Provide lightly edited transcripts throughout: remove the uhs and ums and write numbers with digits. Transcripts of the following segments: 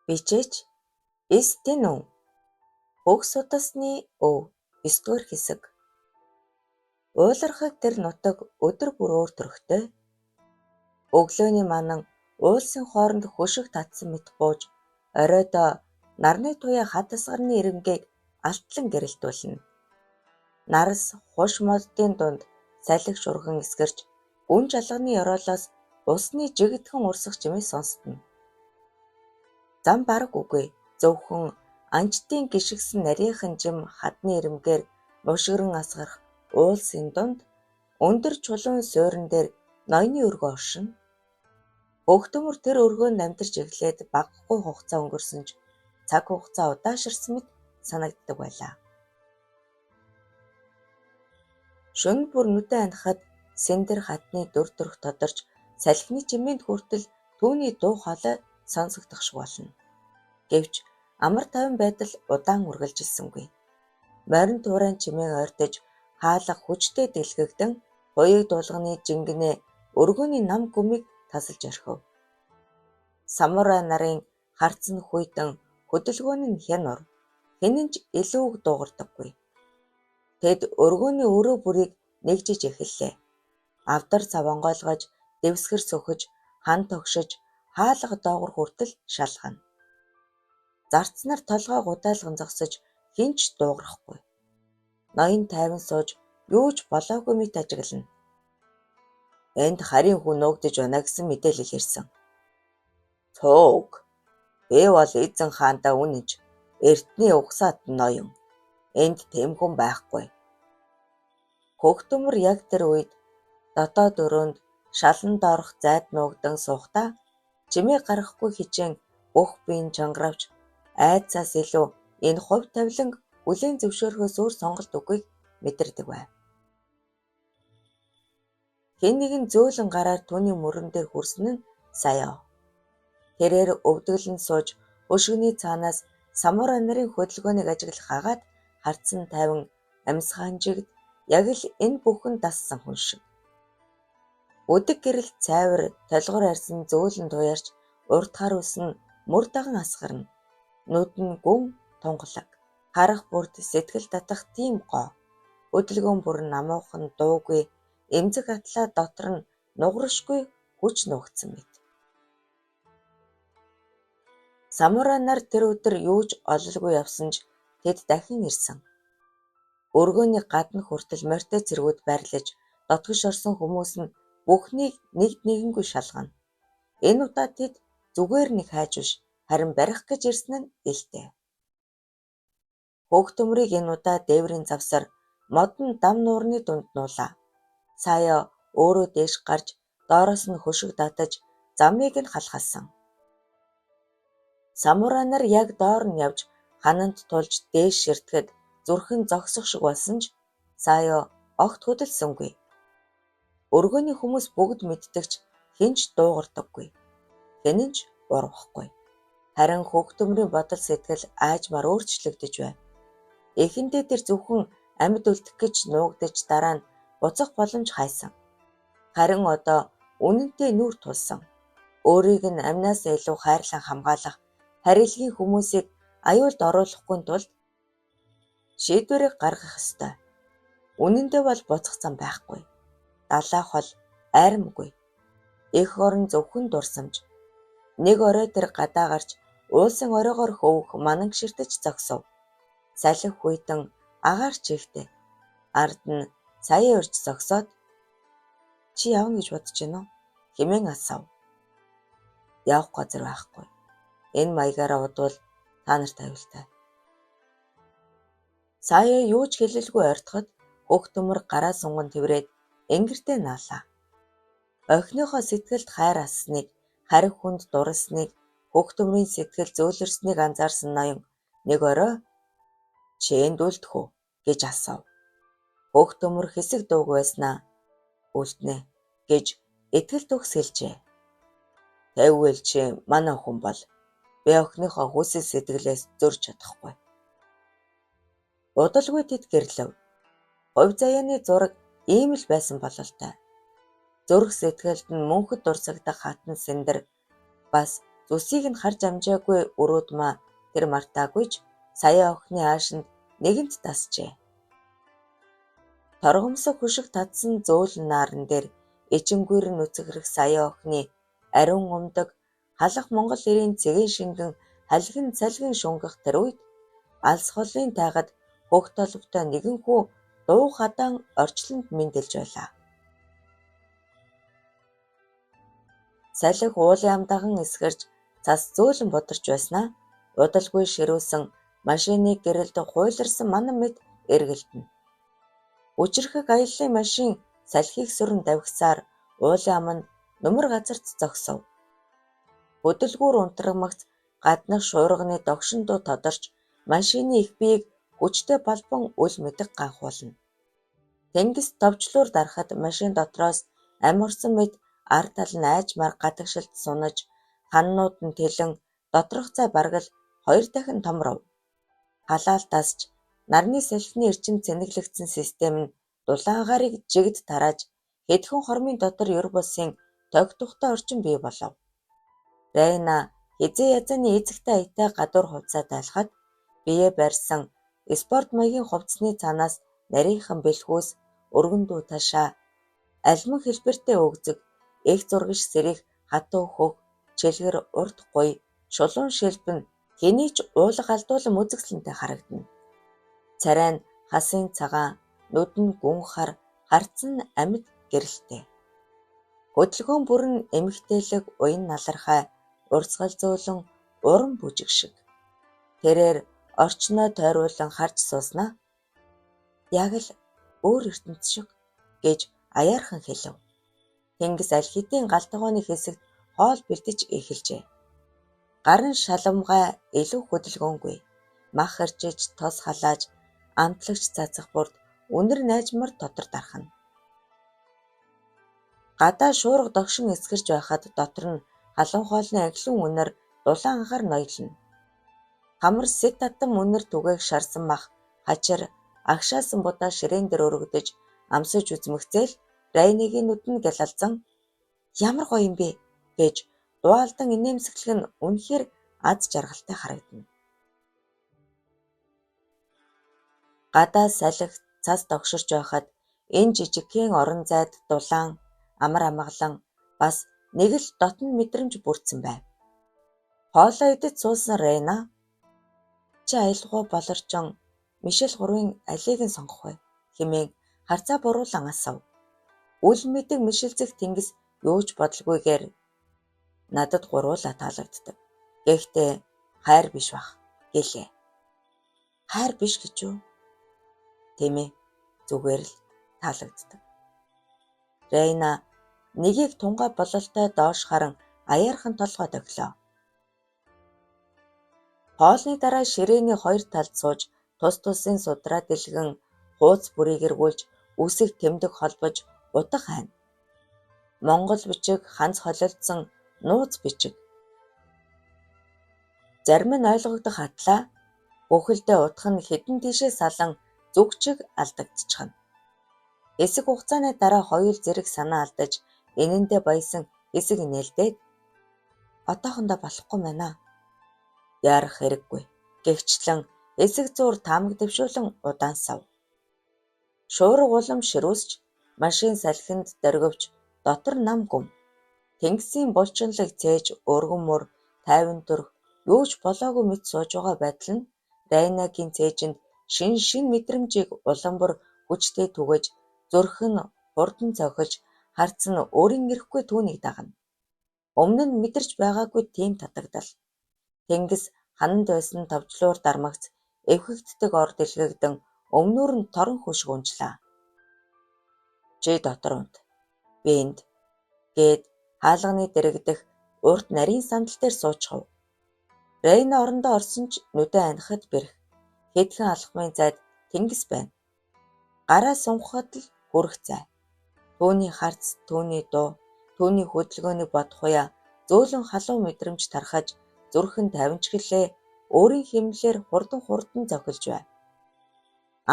Бичээч Эс Тэнү. Хөгс судасны өв 9-р хэсэг. Уулархаг тэр нутаг өдөр бүр өөр төрхтэй. Өглөөний манан уулсын хооронд хөшиг татсан мэт бууж, оройдоо нарны туяа хад асгарны эрэмгээг алтлан гэрэлтүүлнэ. Нарас хуш моддын дунд салхи шурган эсгэрч, гүн чалганы ёроолоос усны жигдхэн урсах чимээ сонстно. Зам бараг үгүй, зөвхөн анчдын гишгсэн нарийхан жим хадны эрэмгээр нушигран асгарах уулсын дунд өндөр чулуун суурин дээр ноёны өргөө оршино. Хөхтөмөр тэр өргөөнд амьдарч эхлээд багагүй хугацаа өнгөрсөн ч цаг хугацаа удаашарсан мэт санагддаг байлаа. Шөнө бүр нүдээ анихад Сэндэр хадны дүр төрх тодорч, салхины чимээнд хүртэл түүний дуу хоолой сонсогдох шиг болно. Гэвч амар тайван байдал удаан үргэлжилсэнгүй. Морин туурайн чимээн ойртож, хаалга хүчтэй дэлгэгдэн, хуйг дуулганы жингэнээ өргөөний нам гүмийг тасалж орхив. Самурай нарын харц нь хүйтэн, хөдөлгөөн нь хянуур, хэн нь ч илүү дуугардаггүй. Тэд өргөөний өрөө бүрийг нэгжиж эхэллээ. Авдар цав онгойлгож, дэвсгэр сөхөж, хан тогшиж, хаалга доогуур хүртэл шалгана. Зарцнаар толгой гудаалган зогсож хэн ч дуугарахгүй. Ноён тайван сууж юу ч болоогүй мэт ажиглана. Энд харийн хүн нуугдаж байна гэсэн мэдээлэл ирсэн. Цууг. Би бол эзэн хаандаа үнэнч эртний угсаат ноён. Энд тэм хүн байхгүй. Хөхтөмөр яг тэр үед дотоод өрөөнд шалан доорх зайд нуугдан суухдаа чимээ гаргахгүй хичээн бүх биеийн чангаравч айдсаас илүү энэ хувь тавиланг хүлээн зөвшөөрөхөөс өөр сонголт үгүйг мэдэрдэг байв. Хэн нэгэн зөөлөн гараар түүний мөрөн дээр хүрсэн нь Саяо. Тэрээр өвдөглөн сууж хөшгөний цаанаас самурай нарын хөдөлгөөнийг ажиглах агаад харцсан тайван амьсгаанжигд яг л энэ бүхэн дассан хүн шиг. Өдөг гэрэл цайвар толгор арьсан зөөлөн туяарч урд хар үс нь мөр даган асгарна. Нүд нь гүн тунгалаг. Харах бүрд сэтгэл татах тийм гоо. Хөдөлгөөн бүр нь намуухан дуугүй эмзэг атлаа дотор нь нугаршгүй хүч нуугдсан мэт. Самурай нар тэр өдөр юу ч ололгүй явсан ч тэд дахин ирсэн. Өргөөний гадна хүртэл морьтой цэргүүд байрлаж, дотгош орсон хүмүүс нь бүхнийг нэг нэгэнгүй шалгана. Энэ удаа тэд зүгээр нэг хайж биш, харин барих гэж ирсэн нь илтэй. Хөхтөмрийг энэ удаа дээврийн завсар модон дам нуурны дунд нуулаа. Саяа өөрөө дээш гарч доороос нь хөшиг даатаж замыг нь халхалсан. Самурай нар яг доор нь явж хананд тулж дээш ширтэхэд зүрх нь зогсох шиг болсон ч Саяа огт хөдөлсөнгүй. Өргөөний хүмүүс бүгд мэддэг ч хэн ч дуугардаггүй. Хэн нь ч урвахгүй. Харин хөхтөмрийн бодол сэтгэл аажмаар өөрчлөгдөж байв. Эхэндээ тэр зөвхөн амьд үлдэх гэж нуугдаж дараа нь буцах боломж хайсан. Харин одоо үнэнтэй нүүр тулсан. Өөрийг нь амнаас илүү хайрлан хамгаалах, харилгийн хүмүүсийг аюулд оруулахгүй тулд шийдвэрийг гаргах ёстой. Үнэндээ бол буцах зам байхгүй. Далай хол айрамгүй. Эх орон зөвхөн дурсамж. Нэг орой тэр гадаа гарч уулсын оройгоор хөвөх мананг ширтэж зогсов. Салхи хүйтэн агаар чийгтэй. Ард нь саяа урьж зогсоод чи явна гэж бодож байна уу? Хэмээн асуув. Явах газар байхгүй. Энэ маягаараа удвал та нарт аюултай. Саяа юу ч хэлэлгүй ойртоход хөхтөмөр гараа сунган тэврээд энгэртээ наалаа. Охиныхоо сэтгэлд хайр ассныг, харих хүнд дурласныг, хөхтөмрийн сэтгэл зөөлрснийг анзаарсан ноён нэг орой чи энд үлдэх үү гэж асуув. Хөхтөмөр хэсэг дуугүй байснаа үлднэ гэж итгэл төгс хэлжээ. Тэгвэл чи манай хүн бол би охиныхоо хүсэл сэтгэлээс зөрж чадахгүй. Удалгүй тэд гэрлэв. Хувь заяаны зураг ийм л байсан бололтой. Зүрх сэтгэлд нь мөнхөд дурсагдах хатан сэндэр бас зүсийг нь харж амжаагүй өрөөдмаа тэр мартаагүй ч саяа охины аашинд нэгэнт дасжээ. Торгомсог хөшиг татсан зөөлөн нааран дээр ичингүйр нь нүцгэрэх саяа охины ариун умдаг халах Монгол эрийн цэгэн шингэн халгин салгин шунгах тэр үед алс холын тайгад хөх толботой нэгэн хүү дуу хадаан орчлонд мэндэлж байлаа. Салхи уулын амдаган эсгэрч цас зөөлөн бударч байснаа удалгүй ширүүсэн машины гэрэлд хуйларсан манан мэт эргэлдэнэ. Үчирхэг аяллын машин салхийг сүрэн давхисаар уулын аманд нүмер газарт зогсов. Хөдөлгүүр унтрагмагц гаднах шуурганы догшин дуу тодорч машины эх биеийг хүчтэй балбан үл мэдэг ганхуулна. Тэнгис товчлуур дарахад машин дотроос амь орсон мэт ар тал нь айжмаар гадагшилт сунаж, ханнууд нь тэлэн доторх зай бараг л 2 дахин томров. Халаалтаас ч нарны салхины эрчим цэнэглэгдсэн систем нь дулаан агаарыг жигд тарааж хэдхэн хормын дотор ер бусын тогтвортой орчин бий болов. Райна хэзээ язааны эзэгтэй аятай гадуур хувцаа тайлахад бие барьсан спорт маягийн хувцсны цаанаас нарийхан бэлхүүс, өргөн дүү ташаа, алиман хэлбэртэй өгзөг, эх зурагш сэрэх хатуу хөх, чилгэр урт гуй, шулуун шилбэн хэний ч уулга алдуулан үзэсгэлэнтэй харагдана. Царай нь хасын цагаан, нүд нь гүн хар, харц нь амьд гэрэлтэй. Хөдөлгөөн бүр нь эмэгтэйлэг уян налархай, урсгал зөөлөн уран бүжиг шиг. Тэрээр орчноо тойруулан харж сууснаа яг л өөр ертөнц шиг гэж аяархан хэлэв. Тэнгис аль хэдийн гал тогооны хэсэгт хоол бэлдэж эхэлжээ. Гар нь шалавмгай илүү хөдөлгөөнгүй. Мах хэрчиж, тос халааж, амтлагч цацах бүрд үнэр найжмар дотор дархна. Гадаа шуурга догшин эсгэрч байхад дотор нь халуун хоолны анхлан үнэр дулаан анхаар ноёлно. Хамар сэт татам үнэр түгээх шарсан мах, хачир, агшаасан будаа ширээн дээр өргөдөж амсаж үзмэгцээл Райныгийн нүд нь гялалзан ямар гоё юм бэ гэж дуалдан инээмсэглэх нь үнэхээр аз жаргалтай харагдана. Гадаа салхи цас догширч байхад энэ жижигхэн орон зайд дулаан, амар амгалан бас нэг л дотно мэдрэмж бүрдсэн байв. Хоолоо идэж суусан Райна чи аялгаа болорчон Мишель гурвын алийг нь сонгох вэ хэмээн харцаа буруулан асуув. Үл мэдэг мишилцэх Тэнгис юу ч бодолгүйгээр надад гуруулаа таалагддаг. Гэхдээ хайр биш бах гэлээ. Хайр биш гэж юу? Тийм ээ, зүгээр л таалагддаг. Райна нэгийг тунгаа бололтой доош харан аяархан толгой дохилоо. Хоолны дараа ширээний хоёр талд сууж тус тусын судраа дэлгэн хууц бүрийг эргүүлж үсэг тэмдэг холбож утга хайна. Монгол бичиг ханц холилдсон нууц бичиг. Зарим нь ойлгогдох атлаа бүхэлдээ утга нь хэдэн тийшээ салан зүг чиг алдагдчихна. Хэсэг хугацааны дараа хоёул зэрэг санаа алдаж энэндээ баясан хэсэг инээлдээд одоохондоо болохгүй байна. Яарах хэрэггүй. Гэгчлэн хэсэг зуур таамаг дэвшүүлэн удаан сав. Шуурга улам ширүүсч машин салхинд дөргивч дотор нам гүм. Тэнгисийн булчинлаг цээж өргөн мөр тайван төрх юу ч болоогүй мэт сууж байгаа байдал нь Райнагийн цээжинд шин шин мэдрэмжийг улам бүр хүчтэй түгэж зүрх нь хурдан цохилж харц нь өөрийн эрэхгүй түүнийг дагна. Өмнө нь мэдэрч байгаагүй тийм татагдал. Тэнгис хананд байсан товчлуур дармагц эвхэгддэг ор дэлгэгдэн өмнөр нь торон хөшиг унжлаа. Чи дотор унт. Би энд гээд хаалганы дэргэдэх урт нарийн сандал дээр суучихав. Райна орондоо орсон ч нүдээ анихад бэрх. Хэдхэн алхмын зайд тэнгис байна. Гараа сунгахад л хүрэх зай. Түүний харц, түүний дуу, түүний хөдөлгөөнийг бодохуяа зөөлөн халуун мэдрэмж тархаж зүрх нь тавинчгэлээ өөрийн хэмнэлээр хурдан хурдан зохилж байв.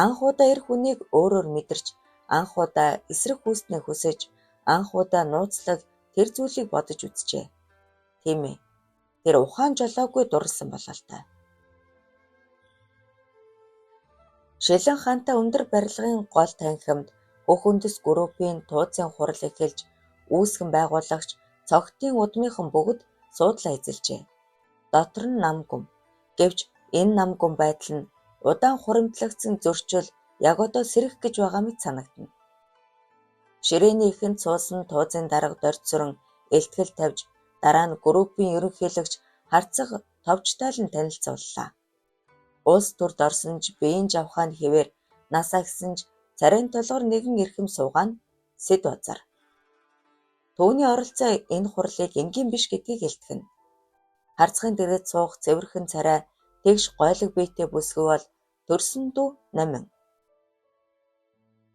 Анх удаа эр хүнийг өөрөөр мэдэрч, анх удаа эсрэг хүүснээ хүсэж, анх удаа нууцлаг тэр зүйлийг бодож үзжээ. Тийм ээ. Тэр ухаан жолоогүй дурласан бололтой. Шилэн хаантай өндөр барилгын гол танхимд Хөх үндэс группийн тууцын хурал эхэлж, үүсгэн байгуулагч Цогтын удмынхан бүгд суудлаа эзэлжээ. Дотор нь нам гүм. Гэвч энэ нам гүм байдал нь удаан хуримтлагдсан зөрчил яг одоо сэрэх гэж байгаа мэт санагдана. Ширээний эхэнд суусан туузын дарга Дордсүрэн илтгэл тавьж, дараа нь группийн ерөнхийлөгч Харцаг Товжтайлан танилцууллаа. Улс төрд орсон ч биеийн жавхаан хэвээр нас агсан ч царайн толгор нэгэн эрхэм суугаа нь Сэд Базар. Түүний оролцоо энэ хурлыг энгийн биш гэдгийг илтгэнэ. Харцгийн дэргэд суух цэвэрхэн царай тэгш гойлог биетэй бүсгүй бол төрсөн дүү Номин.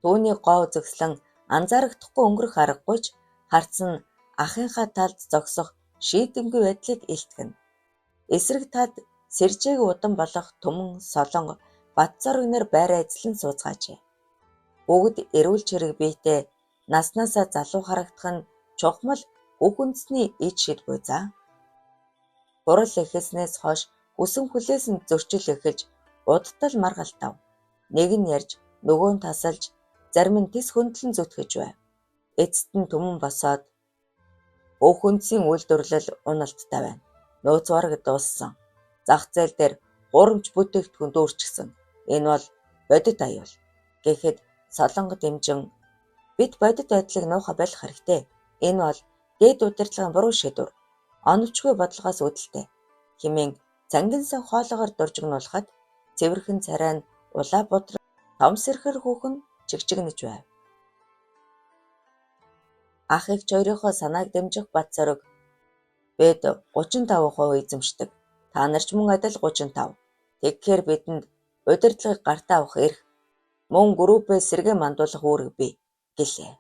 Түүний гоо үзэсгэлэн анзаарагдахгүй өнгөрөх аргагүй ч харц нь ахынхаа талд зогсох шийдэмгий байдлыг илтгэнэ. Эсрэг талд сэржээг удам болох Түмэн, Солонго, Батцорог нар байраа эзлэн сууцгаажээ. Бүгд эрүүл чирэг биетэй наснаасаа залуу харагдах нь чухмал бүх үндэсний ид шид буй за. Хурал эхэлснээс хойш хүсэн хүлээсэн зөрчил эхэлж удтал маргалтав. Нэг нь ярьж, нөгөө нь тасалж, зарим нь тэс хөндлөн зүтгэж байв. Эцэст нь Түмэн босоод бүх үндсийн үйлдвэрлэл уналттай байна. Нууц бараг дууссан. Зах зээл дээр хуурамч бүтээгдэхүүн дүүрчихсэн. Энэ бол бодит аюул. Гэхэд Солонго дэмжин бид бодит байдлыг нуухай болох хэрэгтэй. Энэ бол дээд удирдлагын буруу шийдвэр. Оновчгүй бодлогоос үүдэлтэй хэмээн цангинсан хоолоогоор дуржигнуулахад цэвэрхэн царай нь улаа будран том сэрхэр хүүхэн чигчигнэж байв. Ах эгч хоёрынхоо санааг дэмжих Батцорог бид 35% эзэмшдэг. Та нар ч мөн адил 35. Тэгэхээр бидэнд удирдлагыг гартаа авах эрх мөн группээ сэргээн мандуулах үүрэг бий гэлээ.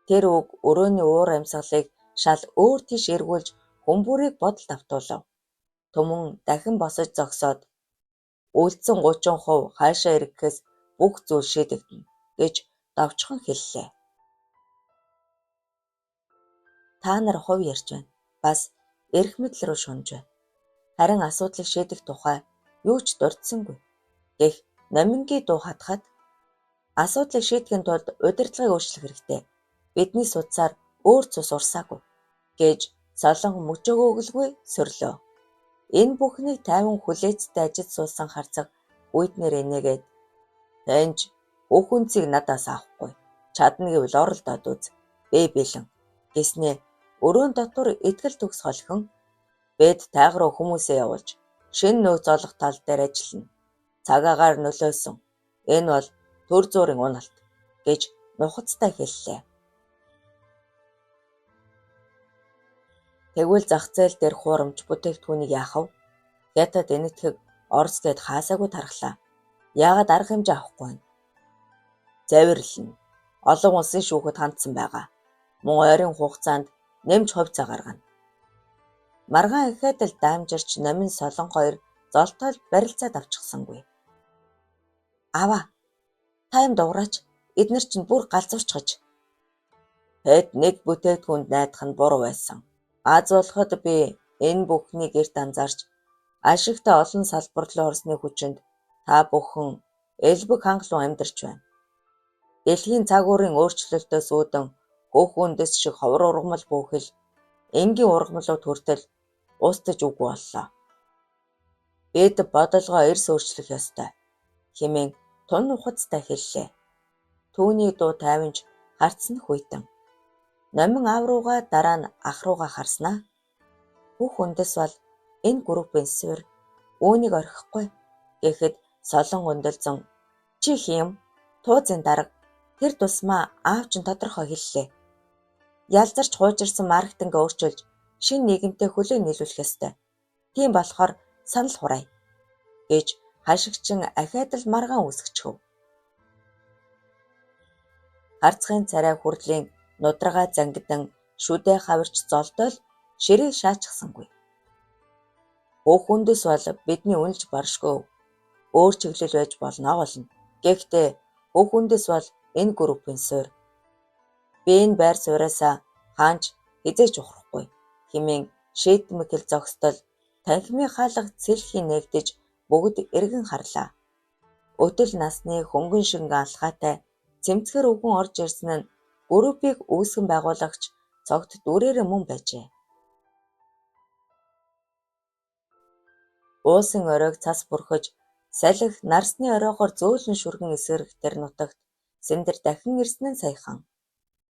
Тэр үг өрөөний уур амьсгалыг шал өөр тийш эргүүлж хүн бүрийг бодолд автуулав. Түмэн дахин босож зогсоод үлдсэн 30% хаашаа эргэхээс бүх зүйл шийдэгдэнэ гэж товчхон хэллээ. Та нар хувь ярьж байна. Бас эрх мэдэл рүү шунаж байна. Харин асуудлыг шийдэх тухай юу ч дурдсангүй гэх Номингийн дуу хатахад асуудлыг шийдэхин тулд удирдлагыг өөрчлөх хэрэгтэй. Бидний судсаар өөр цус урсаагүй гэж Солонго мөчөөгөөглгүй сөрлөө. Энэ бүхнийг тайван хүлээцтэй ажид суусан Харцаг гүйтнэр инээгээд таньж бүх үнцийг надаас авахгүй. Чадна гэвэл оролдоод үз. Бэ бэлэн гэснээ өрөөн дотор итгэл төгс холхон бид тайг руу хүмүүсээ явуулж шинэ нөөц олох тал дээр ажиллана. Цаг агаар нөлөөлсөн. Энэ бол төр зуурын уналт гэж нухацтай хэллээ. Тэгвэл зах зээл дээр хуурамч бүтээгдэхүүнийг яах вэ? Хятад Энэтхэг, Орос гээд хаасаагүй тархлаа. Яагаад арга хэмжээ авахгүй байна? Завирлана. Олон улсын шүүхэд хандсан байгаа. Мөн ойрын хугацаанд нэмж хувьцаа гаргана. Маргаан ихэд л даамжирч Номин Солонго хоёр золтоол барилцаад авчихсангүй. Аваа. Та юм дуурайч. Эднэр чинь бүр галзуурчгаж. Тэд нэг бүтээгдэхүүнд найдах нь буруу байсан. Аз болоход би энэ бүхнийг эрт анзаарч ашигтай олон салбар руу орсны хүчинд та бүхэн элбэг хангалуун амьдарч байна. Дэлхийн цаг уурын өөрчлөлтөөс үүдэн хөх үндэс шиг ховор ургамал бүхэл энгийн ургамлууд хүртэл устж үгүй боллоо. Бид бодлогоо эрс өөрчлөх ёстой хэмээн тун ухацтай хэллээ. Түүний дуу тайванч харц нь хүйтэн. Номин аав руугаа дараа нь ах руугаа харснаа бүх үндэс бол энэ группийн суурь, үүнийг орхихгүй гэхэд Солонго өндөлзөн чи хэн юм? Туузын дарга тэр тусмаа аав чинь тодорхой хэллээ. Ялзарч хуужирсан маркетингээ өөрчилж шинэ нийгэмтэй хөлөө нийлүүлэх ёстой. Тийм болохоор санал хураая гэж хашигчин ахиад л маргаан үүсгэчихэв. Харцгийн царай хүрлийн нударгаа зангидан шүдээ хавирч золдоол ширээ шаачихсангүй. Бүх үндэс бол бидний үнэлж баршгүй өөр чиглэл байж болно болно. Гэхдээ бүх үндэс бол энэ группийн суурь. Би энэ байр сууриасаа хаанч хэзээ ч ухрахгүй хэмээн шийдмэгэл зогсдол танхимын хаалга цэлхий нээгдэж бүгд эргэн харлаа. Өтөл насны хөнгөн шингэн алхаатай цэмцгэр өвгөн орж ирсэн нь группийг үүсгэн байгуулагч Цогт Дүрээрэн мөн байжээ. Уусын оройг цас бүрхэж, салхи нарсны оройгоор зөөлөн шүргэн эсэрх тэр нутагт Сэндэр дахин ирсэн нь саяхан.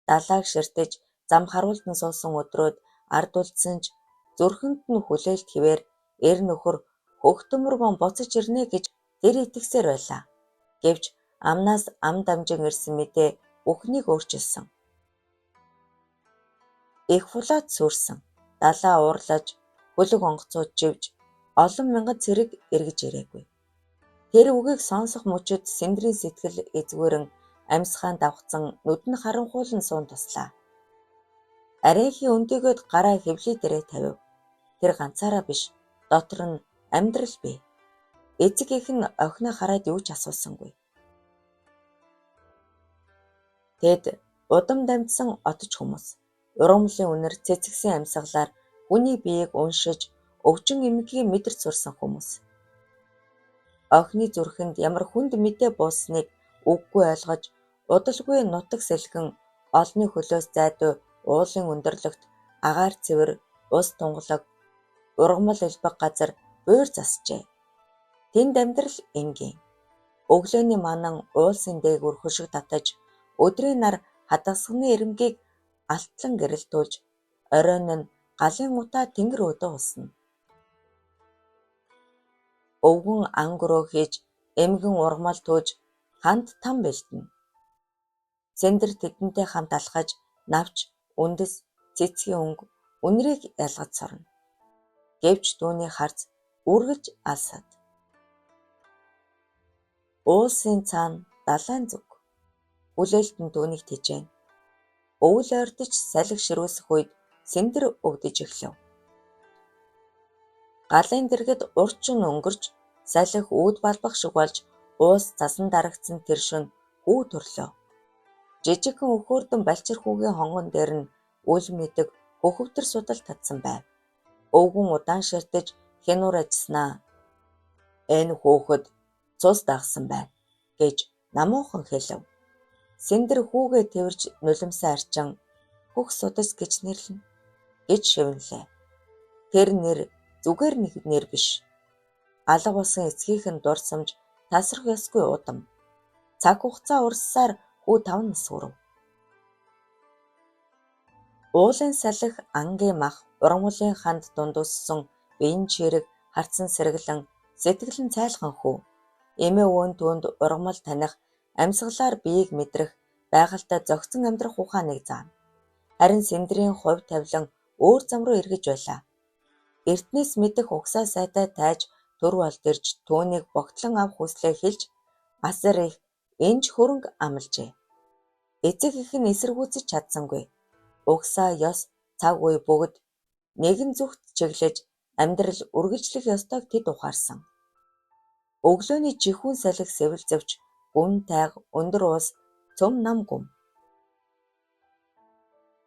Далайг ширтэж, зам харуулдан суусан өдрүүд ард үлдсэн ч зүрхэнд нь хүлээлт хэвээр эр нөхөр Хөхтөмөр ван буцаж ирнэ гэж тэр итгэсээр байлаа. Гэвч амнаас ам дамжин ирсэн мэдээ бүхнийг өөрчилсөн. Их флот сүрсэн, далай уурлаж, хөлөг онгоцууд живж, олон мянган цэрэг эргэж ирээгүй. Тэр үгийг сонсох мөчид Сэндрийн сэтгэл эзвүүрэн амьсгаан давхацан нүд нь харанхуйлан суун туслаа. Арайхийн өндийгөөд гараа хэвлий дээрээ тавив. Тэр ганцаараа биш, дотор нь амьдрал бий. Эцэг эх нь охиноо хараад юу ч асуусангүй. Тэд удам дамжсан отож хүмүүс. Ургамлын үнэр цэцгсэн амьсгалаар хүний биеийг уншиж, өвчин эмгэгийг мэдэрч сурсан хүмүүс. Охины зүрхэнд ямар хүнд мэдээ буусныг үггүй ойлгож, удалгүй нутаг сэлгэн олны хөлөөс зайдуу уулын өндөрлөгт агаар цэвэр, ус тунгалаг, ургамал элбэг газар буйр засжээ. Тэнд амьдрал энгийн. Өглөөний манан уулсын дээгүүр хөшиг татаж, өдрийн нар хадагсганы эрэмгийг алтлан гэрэлтүүлж, оройн нь галын утаа тэнгэр өдөө усна. Өвгөн ан гөрөө хийж, эмгэн ургамал түүж, ханд там бэлдэнэ. Сэндэр тэдэнтэй хамт алхаж, навч, үндэс, цэцгийн өнгө, үнэрийг ялгаж сурна. Гэвч түүний харц үргэлж алсад. Уулсын цаана далайн зүг. Хүлээлт нь түүнийг тэжээнэ. Өвөл ойртож салхи ширүүсэх үед Сэндэр өвдөж эхлэв. Галын дэргэд урчин өнгөрч, салхи үүд балбах шиг болж уус цасан дарагдсан тэр шөнө хүү төрлөө. Жижигхэн өхөөрдөн балчир хүүгийн хонгон дээр нь үл мэдэг хөхөвтөр судал татсан байв. Өвгөн удаан ширтэж хянуур ажилласнаа. Энэ хүүхэд цус дагсан байна гэж намуухан хэлэв. Сэндэр хүүгээ тэвэрч нулимсаа арчин хөх судас гэж нэрлэнэ гэж шивнэлээ. Тэр нэр зүгээр нэг нэр биш. Алга болсон эцгийнх нь дурсамж тасрах ёсгүй удам. Цаг хугацаа урссаар хүү 5 нас хүрв. Уулын салхи, ангийн мах, ургамлын ханд дунд өссөн биеийн чирэг, харцан сэргэлэн, сэтгэл нь цайлган хүү. Эмээ өвөө түүнд ургамал таних, амьсгалаар биеийг мэдрэх, байгальтай зохицон амьдрах ухааныг заана. Харин Сэндрийн хувь тавилан өөр зам руу эргэж байлаа. Эртнээс мэдэх угсаа сайтай тайж төр болд ирж түүнийг богтлон авах хүслээ хэлж асар их энж хөрөнгө амлажээ. Эцэг эх нь эсэргүүцэж чадсангүй. Угсаа ёс цаг үе бүгд нэгэн зүгт чиглэж амьдрал үргэлжлэх ёстойг тэд ухаарсан. Өглөөний жихүүн салхи сэвэлзэвч, гүн тайга, өндөр уус, цөм нам гүм.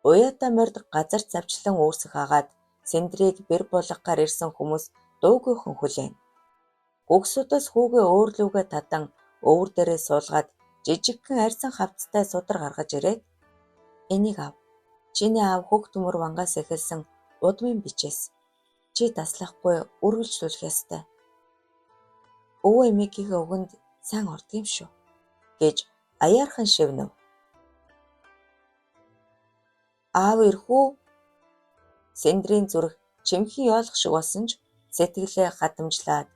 Уяатай морьд газар завчлан үүрсэх агаад Сэндрийг бэр булгагаар ирсэн хүмүүс дуугүйхэн хүлээнэ. Гүгсүүдээс хүүгээ өөр лүүгээ тадан өвөр дээрээ суулгаад жижигхэн арьсан хавтастай судар гаргаж ирээд энийг ав. Чиний аав хөх төмөр вангаас эхэлсэн удмын бичээс. Чи таслахгүй үргэлжлүүлэх ёстой. Өвөө эмээгийнхээ үгэнд сайн ордог юм шүү гэж аяархан шивнэв. Аав ирэх үү? Сэндрийн зүрх чимхэн ёолох шиг болсон ч сэтгэлээ хадамжлаад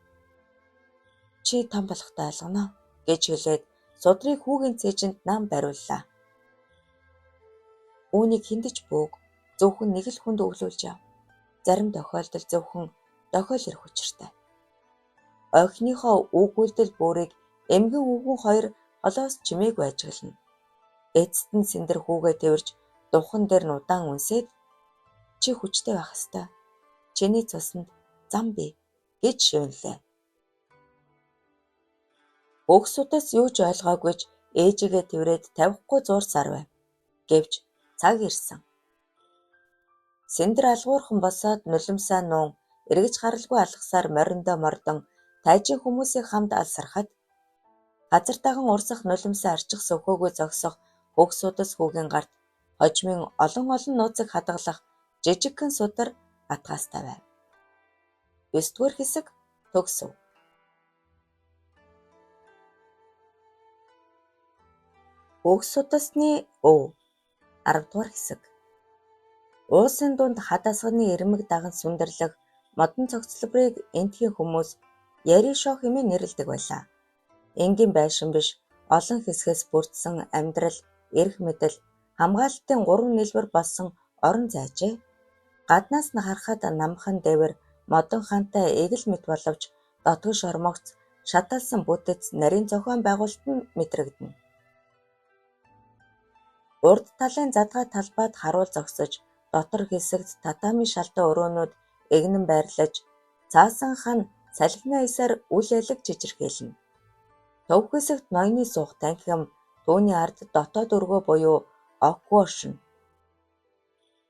чи том болохтой ойлгоно гэж хэлээд судрыг хүүгийн цээжинд нам бариуллаа. Үүнийг хэнд ч бөөг, зөвхөн нэг л хүнд өвлүүлж яв. Зарим тохиолдолд зөвхөн дохиол ирэх учиртай. Охиныхоо өгүүлдэл бүрийг эмгэн өвгөн хоёр холоос чимээгүй ажиглана. Эцэст нь Сэндэр хүүгээ тэвэрч духан дээр нь удаан үнсээд чи хүчтэй байх ёстой. Чиний цуснд зам бий гэж шивнэлээ. Хөгсүүдээс юу ч ойлгоогүй ч ээжигээ тэврээд тавихгүй зуурсаар байв. Гэвч цаг ирсэн. Сэндэр алгуурхан босоод нулимсаа нуун эргэж гаралгүй алгасаар мориндоо мордон тайжин хүмүүсийг хамт алсархад газар таган урсах нулимсаа арчих сөхөөгүй зогсох хөх судас хүүгийн гарт хожмын олон олон нууцыг хадгалах жижигхэн судар атгаастай байв. 9-р хэсэг төгсөв. Хөх судасны өв 10-р хэсэг. Уусын дунд хад асганы ирмэг даган сүндэрлэх модон цогцлборыг эндхийн хүмүүс Яришо хэмээн нэрлэдэг байлаа. Энгийн байшин биш, олон хэсгээс бүрдсэн амьдрал, эрх мэдэл, хамгаалалтын гурван нийлбэр болсон орон зай ажээ. Гаднаас нь харахад намхан дээвэр, модон хаантай эгэл мэт боловч дотгош ормогц, шатаалсан бүтэц, нарийн зохион байгуулалт нь мэдрэгдэнэ. Урд талын задгай талбайд харуул зогсож, дотор хэсэгт татами шалтай өрөөнүүд эгнэн байрлаж, цаасан хан салхины аясаар үл алиг чичирхийлнэ. Төв хэсэгт ноёны суух танхим, түүний ард дотоод өргөө буюу Оквошин.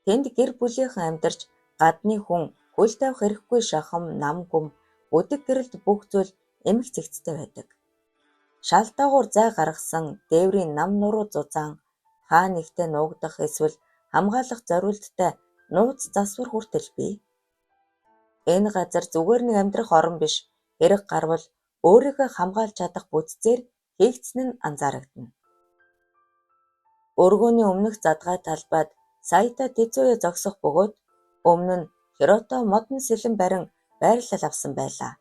Тэнд гэр бүлийнхэн амьдарч, гадны хүн хөл тавих эрхгүй шахам, нам гүм, бүдэг гэрэлд бүх зүйл эмх цэгцтэй байдаг. Шал доогуур зай гаргасан дээврийн нам нуруу зузаан, хаа нэгтээ нуугдах эсвэл хамгаалах зориулттай нууц засвар хүртэл бий. Энэ газар зүгээр нэг амьдрах орон биш, хэрэг гарвал өөрийгөө хамгаалж чадах бүтцээр хийгдсэн нь анзаарагдана. Өргөөний өмнөх задгай талбайд Сайто Тэцүя зогсох бөгөөд өмнө нь Хирото модон сэлэм барин байрлал авсан байлаа.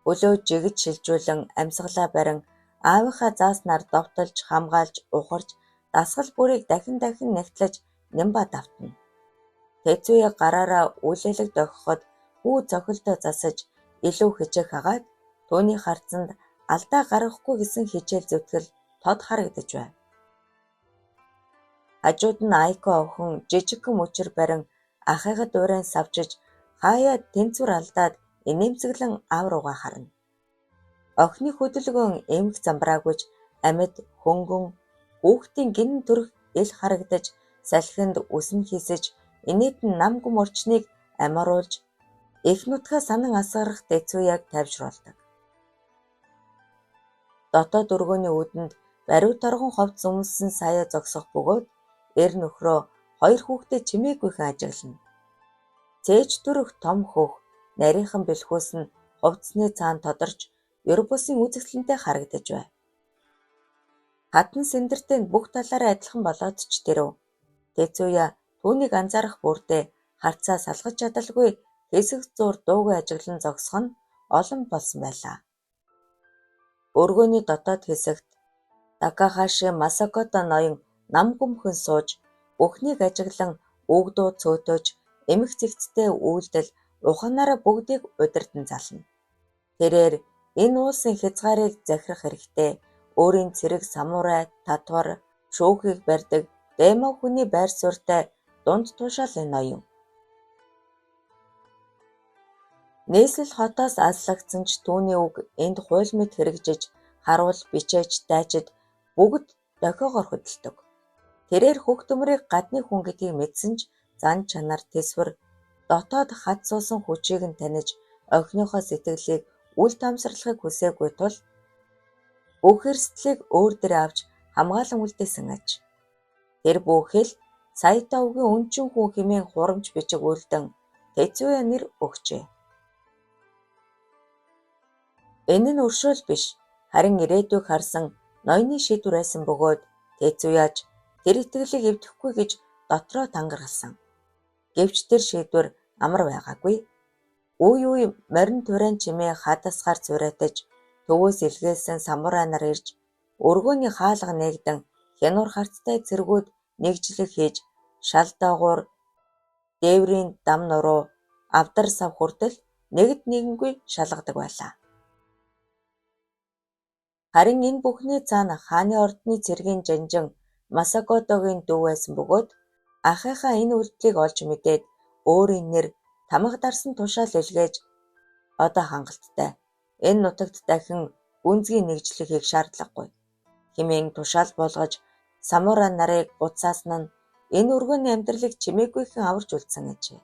Хөлөө жигэж шилжүүлэн амьсгалаа барин аавынхаа зааснаар довтолж, хамгаалж, ухарч, дасгал бүрийг дахин дахин нягтлаж нямбай давтна. Тэцүя гараараа үл элэг дохиход хүү цохилдоо засаж илүү хичээх агаад түүний харцанд алдаа гаргахгүй гэсэн хичээл зүтгэл тод харагдаж байв. Хажууд нь Айко охин жижигхэн мөчир барин ахыхад уурайн савчиж хаяа тэнцвэр алдаад инээмсэглэн аав руугаа харна. Охины хөдөлгөөн эмх замбраагүйч амьд хөнгөн хүүхдийн гэнэн төрх ил харагдаж салхинд үсэн хийсэж инээд нь нам гүм орчныг амируулж эх нутгаа санан асгарах Тэцүяг тайвшруулдаг. Дотоод өргөөний үүдэнд бариу торгон хувцас өмссөн Саяа зогсох бөгөөд эр нөхрөө хоёр хүүхдээ чимээгүйхэн ажиглана. Цээж төрөх том хөх нарийнхан бэлхүүс нь хувцасны цаана тодорч ер бусын үзэсгэлэнтэй харагдаж байв. Хатан сэндэртэй нь бүх талаараа адилхан болоод ч тэрв. Тэцүя түүнийг анзаарах бүрдээ харцаа салгаж чадалгүй хэсэг зуур дуугүй ажиглан зогсох нь олон болсон байлаа. Өргөөний дотоод хэсэгт Такахаши Масакото ноён нам гүмхэн сууж бүхнийг ажиглан үг дуу цөөтөөж эмх цэгцтэй үйлдэл ухаанаараа бүгдийг удирдан зална. Тэрээр энэ уулсын хязгаарыг захирах хэрэгтэй өөрийн цэрэг самурай, татвар, шүүхийг барьдаг демо хүний байр суурьтай дунд тушаалын ноён. Нийслэл хотоос алслагдсан ч түүний үг энд хууль мэт хэрэгжиж, харуул, бичээч, дайчид бүгд дохиогоор хөдөлдөг. Тэрээр хөх төмрийг гадны хүн гэдгийг мэдсэн ч зан чанар, тэсвэр, дотоод хад суусан хүчийг нь таних охиныхоо сэтгэлийг үл тоомсорлохыг хүсээгүй тул бүх эрсдлийг өөр дээрээ авч хамгаалан үлдээсэн аж. Тэр бүхэл Сайто овгийн өнчин хүү хэмээн хурамч бичиг үлдэн Тэцүя нэр өгчээ. Энэ нь өршөөл биш, харин ирээдүйг харсан ноёны шийдвэр байсан бөгөөд Тэцүяч тэр итгэлийг эвдэхгүй гэж дотроо тангаргалсан. Гэвч тэр шийдвэр амар байгаагүй. Үе үе морин тураан чимээ хадасгаар цураатаж төвөөс илгээсэн самурай нар ирж өргөөний хаалга нээгдэн хянуур харцтай цэргүүд нэгжлэг хийж шал доогуур дээврийн дам нуруу авдар сав хүртэл нэгд нэгэнгүй шалгадаг байлаа. Харин энэ бүхний цаана хааны ордны цэргийн жанжин Масакотогийн дүү байсан бөгөөд ахыхаа энэ үйлдэлийг олж мэдээд өөрийн нэр тамга дарсан тушаал илгээж одоо хангалттай. Энэ нутагт дахин гүнзгий нэгжлэг хийх шаардлагагүй хэмээн тушаал буулгаж Самурай нарыг буцаасан нь энэ өргөөний амьдралыг чимээгүйхэн аварч үлдсэн ажээ.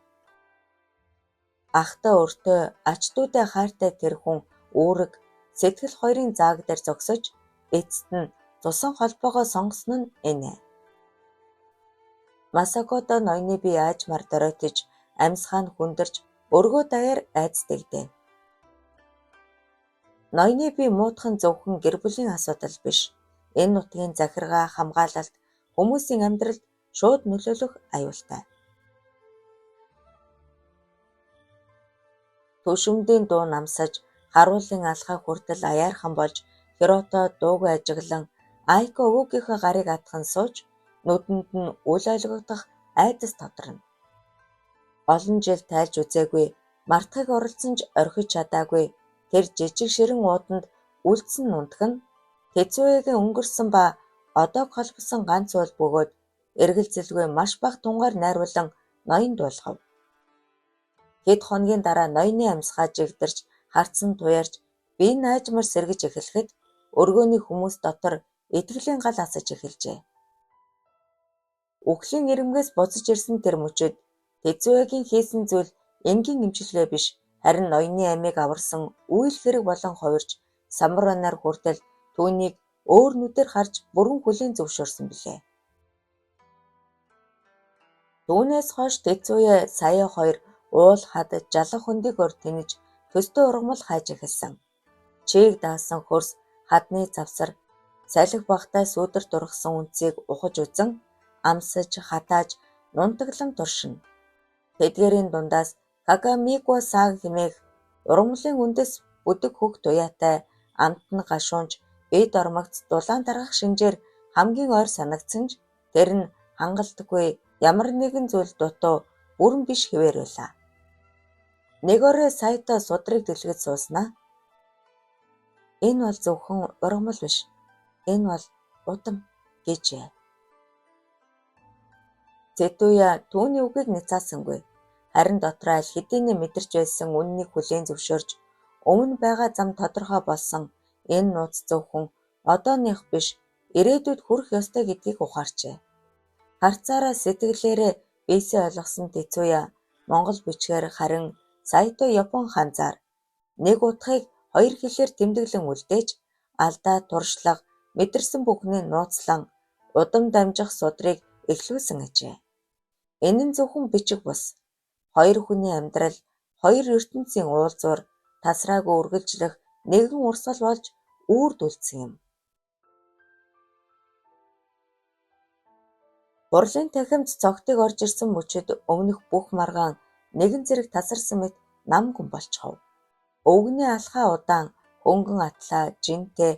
Ахдаа өртөө ач дүүдээ хайртай тэр хүн үүрэг, сэтгэл хоёрын зааг дээр зогсож эцэст нь цусан холбоогоо сонгосон нь энэ. Масакото ноёны бие аажмаар доройтож, амьсгаа нь хүндэрч өргөө даяар айдас дэгдэв. Ноёны бие муутах нь зөвхөн гэр бүлийн асуудал биш. Энэ нутгийн захиргаа, хамгаалалт, хүмүүсийн амьдралд шууд нөлөөлөх аюултай. Түшимдийн дуу намсаж, харуулын алхаа хүртэл аяархан болж Хирото дуугүй ажиглан Айко өвөөгийнхөө гарыг атхан сууж нүдэнд нь үл ойлгогдох айдас тодорно. Олон жил тайлж үзээгүй, мартахыг оролдсон ч орхиж чадаагүй тэр жижиг ширэн ууданд үлдсэн нунтаг нь Тэцүягийн өнгөрсөн ба одоог холбосон ганц уул бөгөөд эргэлзэлгүй маш бага тунгаар найруулан ноён дуулгав. Хэд хоногийн дараа ноёны амьсгаа жигдэрч, харц нь туяарч, бие нь аажмаар сэргэж эхлэхэд өргөөний хүмүүс дотор итгэлийн гал асаж эхэлжээ. Үхлийн ирмэгээс буцаж ирсэн тэр мөчид Тэцүягийн хийсэн зүйл энгийн эмчилгээ биш, харин ноёны амийг аварсан үйл хэрэг болон хувирч самурай нар хүртэл түүнийг өөр нүдээр харж бүрэн хүлээн зөвшөөрсөн билээ. Түүнээс хойш Тэцүя Сая хоёр уул хад жалах хөндийгөөр тэнэж төстэй ургамал хайж эхэлсэн. Чийг даасан хөрс, хадны завсар, салхи багатай сүүдэрт ургасан үнцийг ухаж үзэн амсаж, хатааж, нунтаглан туршина. Тэдгээрийн дундаас Кагамигва саг хэмээх ургамлын үндэс бүдэг хөх туяатай амт нь гашуунч бие дормогц дулаан таргах шинжээр хамгийн ойр санагдсан ч тэр нь хангалтгүй ямар нэгэн зүйл дутуу бүрэн биш хэвээр байлаа. Нэг орой Сайто судрыг дэлгэж сууснаа энэ бол зөвхөн ургамал биш. Энэ бол удам гэжээ. Цэтуя түүний үгийг няцаасангүй. Харин дотроо аль хэдийнэ мэдэрч байсан үнэнийг хүлээн зөвшөөрч өмнө байгаа зам тодорхой болсон энэ нууц зөвхөн одооных биш ирээдүйд хүрэх ёстой гэдгийг ухаарчээ. Харцаараа сэтгэлээрээ биесээ ойлгосон Тэцүя монгол бичгээр харин Сайто Япон ханзаар нэг утгыг хоёр хэлээр тэмдэглэн үлдээж алдаа туршлага мэдэрсэн бүхний нууцлан удам дамжих судрыг эхлүүлсэн ажээ. Энэ нь зөвхөн бичиг бус. Хоёр хүний амьдрал, хоёр ертөнцийн уулзвар, тасраагүй үргэлжлэх нэгэн урсгал болж үүрд үлдсэн юм. Хурлын танхимд цогтыг орж ирсэн мөчид өмнөх бүх маргаан нэгэн зэрэг тасарсан мэт нам гүн болчихов. Өвгөний алхаа удаан, хөнгөн атлаа, жинтэй,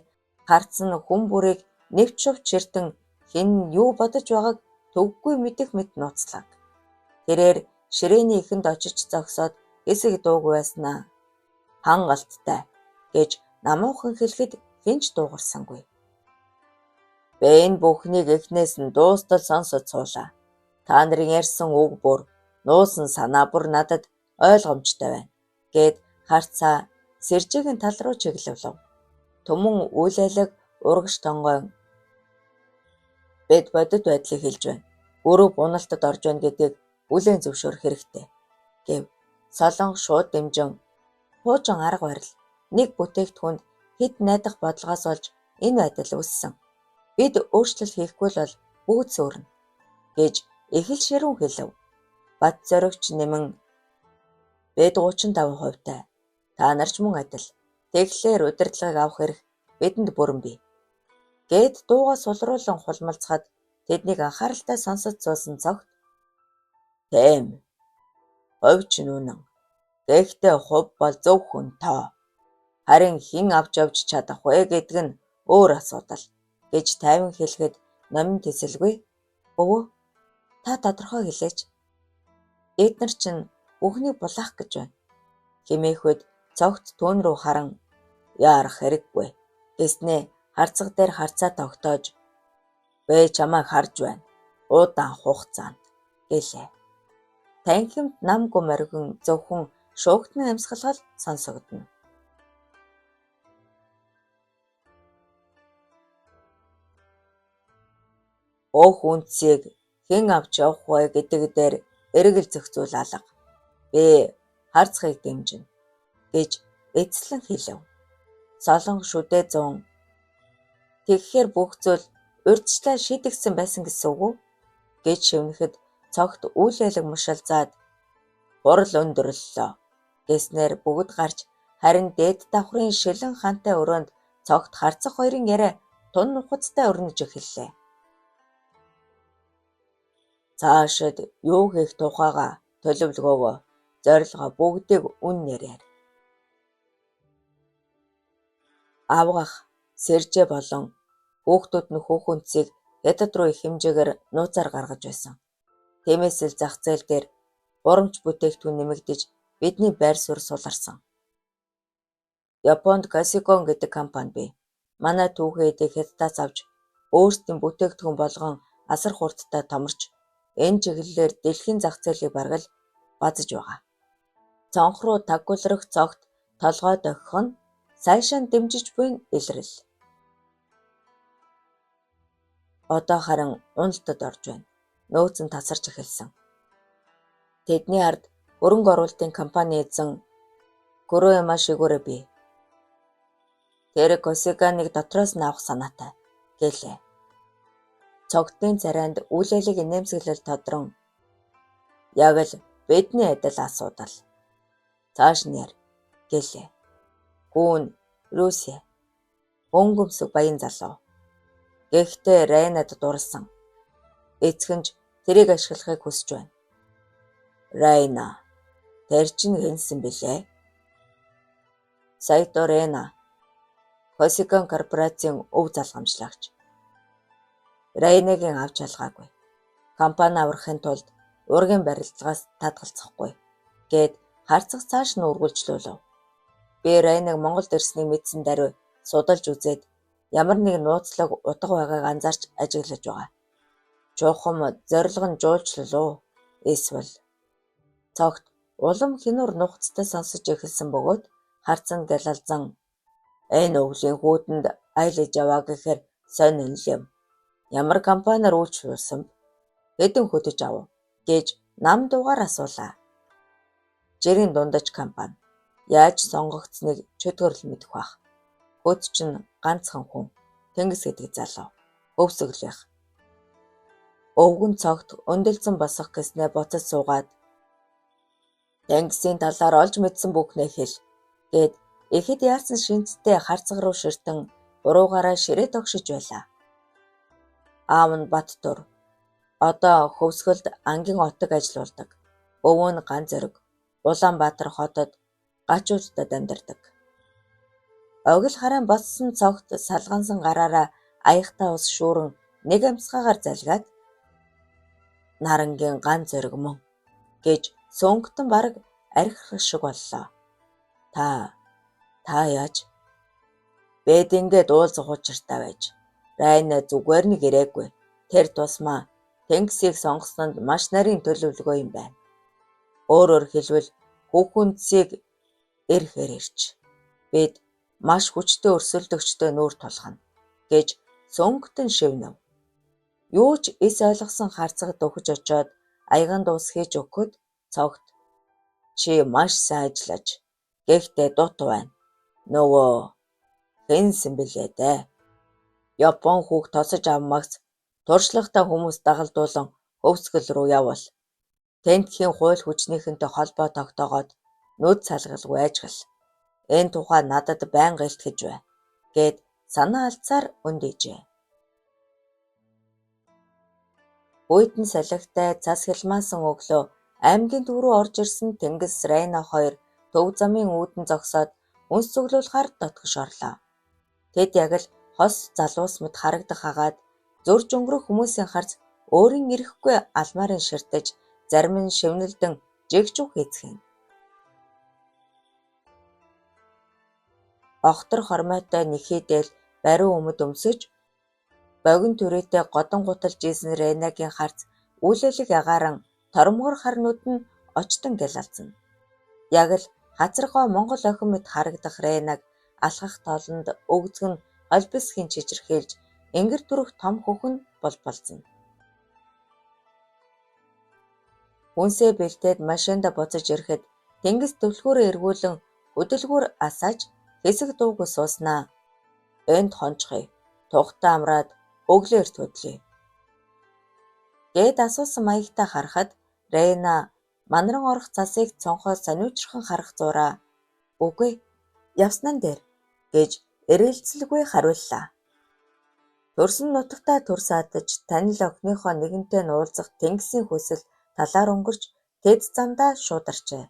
харц нь хүн бүрийг нэвч шувч ширтэн хэн нь юу бодож байгааг төвөггүй мэдэх мэт нууцлаг. Тэрээр ширээний эхэнд очиж зогсоод хэсэг дуугүй байснаа хангалттай гэж намуухан хэлэхэд хэн ч дуугарсангүй. Би энэ бүхнийг эхнээс нь дуустал сонсож суулаа. Та нарын ярьсан үг бүр, нуусан санаа бүр надад ойлгомжтой байна гээд харцаа Сэржигийн тал руу чиглэв. Түмэн үл алиг урагш тонгойн бид бодит байдлыг хэлж байна. Гүрэв уналтад орж байна гэдгийг бүлээн зөвшөөрөх хэрэгтэй гэв. Солонго шууд дэмжин хуучин арга барил нэг бүтээгдэхүүнд хэд найдах бодлогоос олж энэ байдал үүссэн. Бид өөрчлөлт хийхгүй л бол бүгд сөөрнө гэж их л ширүүн хэлэв. Бат зоригч нэмэн бид 35%-тай. Та нар ч мөн адил. Тэгэхээр удирдлагыг авах эрх бидэнд бүрэн бий гээд дуугаа сулруулан хулмалцахад тэднийг анхааралтай сонсож суусан цогт тийм хувь ч үнэн. Гэхдээ хувь бол зөвхөн тоо. Харин хэн авч явж чадах вэ гэдэг нь өөр асуудал гэж тайван хэлэхэд номин тэсэлгүй. Өвөө та тодорхой хэлээч. Эднэр чинь бүхнийг булаах гэж байна хэмээхэд цогт түүн рүү харан яарах хэрэггүй гэснээ харцаг дээр харцаа тогтоож бэ чамайг харж байна. Удаан хугацаанд гэлээ. Танхимд нам гүм оргин зөвхөн шуугтны амьсгалгал сонсогдоно. Хөөх үнцийг хэн авч явах вэ гэдэг дээр эргэлзэх зүйл алга. Би харцахыг дэмжинэ гэж эцэслэн хэлэв. Солонгос шүдээ зуун тэгэхээр бүх зүйл урьдчилан шийдэгдсэн байсан гэсэн үг үү гэж шивнэхэд цогт үл ялаг мушаалзаад хурал өндөрлөлөө гэснээр бүгд гарч харин дээд давхрын шилэн хантай өрөөнд цогт харцах хоёрын яриа тун нухацтай өрнөж эхэллээ. Цаашид юу хийх тухайгаа төлөвлөгөөгөө зорилгоо бүгдийг үнэн яриар. Авгах, Сэржээ болон хүүхдүүд нь хүүхэнцийг хятад руу их хэмжээгээр нууцаар гаргаж байсан. Тиймээс л зах зээл дээр хуурамч бүтээгдэхүүн нэмэгдэж бидний байр суурь суларсан. Японд Косикон гэдэг компани бий. Манай түүхий эдийг хятадаас авч өөрсдийн бүтээгдэхүүн болгон асар хурдтай томорч энэ чиглэлээр дэлхийн зах зээлийг бараг л базаж байгаа. Цонх руу таггуулрах цогт толгой дохих нь сайшаан дэмжиж буй илрэл. Одоо харин уналтад орж байна. Нөөц нь тасарч эхэлсэн. Тэдний ард хөрөнгө оруулалтын компани эзэн Курояма Шигүрэ бий. Тэр Косиганыг дотроос нь авах санаатай гэлээ. Цогтын царайнд үлээлэг инээмсэглэл тодрон яг л бидний адил асуудал. Цааш нь яар гэлээ. Гүүн Русия өнгөмсөг баян залуу. Гэхдээ Райнад дурлсан. Эцэг нь ч тэрийг ашиглахыг хүсэж байна. Райна тэр чинь хэнсэн билээ? Сайто Рена Косикон корпорацийн өв залгамжлагч. Райнагийн авч алгаагүй. Компани аврахын тулд ургийн барилдлагаас татгалзахгүй гээд харцах цааш нь үргэлжлүүлв. Би Райнаг Монголд ирснийг мэдсэн даруй судалж үзээд ямар нэг нууцлаг утга байгааг анзаарч ажиглаж байгаа. Чухам зорилго нь жуулчлал уу? Эсвэл цогт улам хянуур нухацтай сонсож эхэлсэн бөгөөд харцанд гялалзан энэ өвлийн хүүтэнд аялаж яваа гэхээр сонин л юм. Ямар компаниар үйлчлүүлсэн бэ? Хэдэн хөдөж авав гэж нам дуугаар асуулаа. Жирийн дундаж компани. Яаж сонгогдсныг чөтгөр л мэдэх байх. Хөд чинь ганцхан хүн. Тэнгис гэдэг залуу. Хөвсөглөх. Өвгөн цогт өндөлцөн босох гэснээ буцаж суугаад Тэнгисийн талаар олж мэдсэн бүхнээ хэл гээд ихэд яарсан шинцтэй харцаг руу ширтэн буруугаараа ширээ тогшиж байлаа. Аав нь Баттур. Одоо Хөвсгөлд ангийн отог ажиллуулдаг. Өвөө нь ган зориг. Улаанбаатар хотод гачуудад амьдардаг. Огил хараан боссон цогт салгансан гараараа аяхтай ус шүүрэн нэг амьсгаагаар залгиад нарангийн ган зориг мөн гэж сөнгөтөн бараг архирах шиг боллоо. Та яаж? Бид ингээд уулзах учиртай байж. Райна зүгээр нэг ирээгүй. Тэр тусмаа Тэнгисийг сонгосонд маш нарийн төлөвлөгөө юм байна. Өөрөөр хэлбэл хүүхэнцийг ирэхээр ирж. Бид маш хүчтэй өрсөлдөгчтэй нүүр тулгана гэж сөнгөтөн шивнэв. Юу ч эс ойлгосон харцаг дөхөж очоод аяган дуус хийж өгөхөд цогт чи маш сайн ажиллаж. Гэхдээ дутуу байна. Нөгөө хэнсэн билээ дээ. Япон хүүг тосож авмагц туршлагатай хүмүүс дагалдуулан Хөвсгөл рүү явуул. Тентхийн хууль хүчнийхэнтэй холбоо тогтоогоод нүд салгалгүй ажигла. Энэ тухай надад байнга илтгэж бай гээд санаа алдсаар өндөйжээ. Хүйтэн салхитай цас хялмаасан өглөө аймгийн төв рүү орж ирсэн Тэнгис Райна хоёр төв замын үүдэн зогсоод үнс цуглуулахаар дотгош орлоо. Тэд яг л хос залуус мэт харагдах хагаад зөрж өнгөрөх хүмүүсийн харц өөрийн эрэхгүй алмарын ширтэж зарим нь шивнэлдэн жигжүүх хийцгэнэ. Охтор хормойтой нэхийдэл бариу өмд өмсөж богино түрийтэй годон гуталж ийсэн Ренагийн харц үлээлэг агааран тормгор хар нүд нь очтон гялалзана. Яг л хацаргой монгол охин мэт харагдах Ренаг алхах тоолонд өгзөг нь холбисхийн чичирхийлж энгэр төрөх том хөхөн болболзоно. Хүнсээ бэлдээд машиндаа буцаж ирэхэд тэнгис түлхүүрээ эргүүлэн хөдөлгүүр асааж хэсэг дуугүй сууснаа "Энд хончихъя. Тухтаа амраад өглөө эрт хөдлөе" гээд асуусан маягтай харахад Рейна манаран орох цасыг цонхоо сониучирхан харах зуураа "Үгүй, явснан дээр" гэж эргэлзэлгүй хариуллаа. Төрсөн нутагтаа түр саадаж, танил охиныхоо нэгэнтэй нь уулзах тэнгисийн хүсэл талаар өнгөрч тэд замдаа шуударчээ.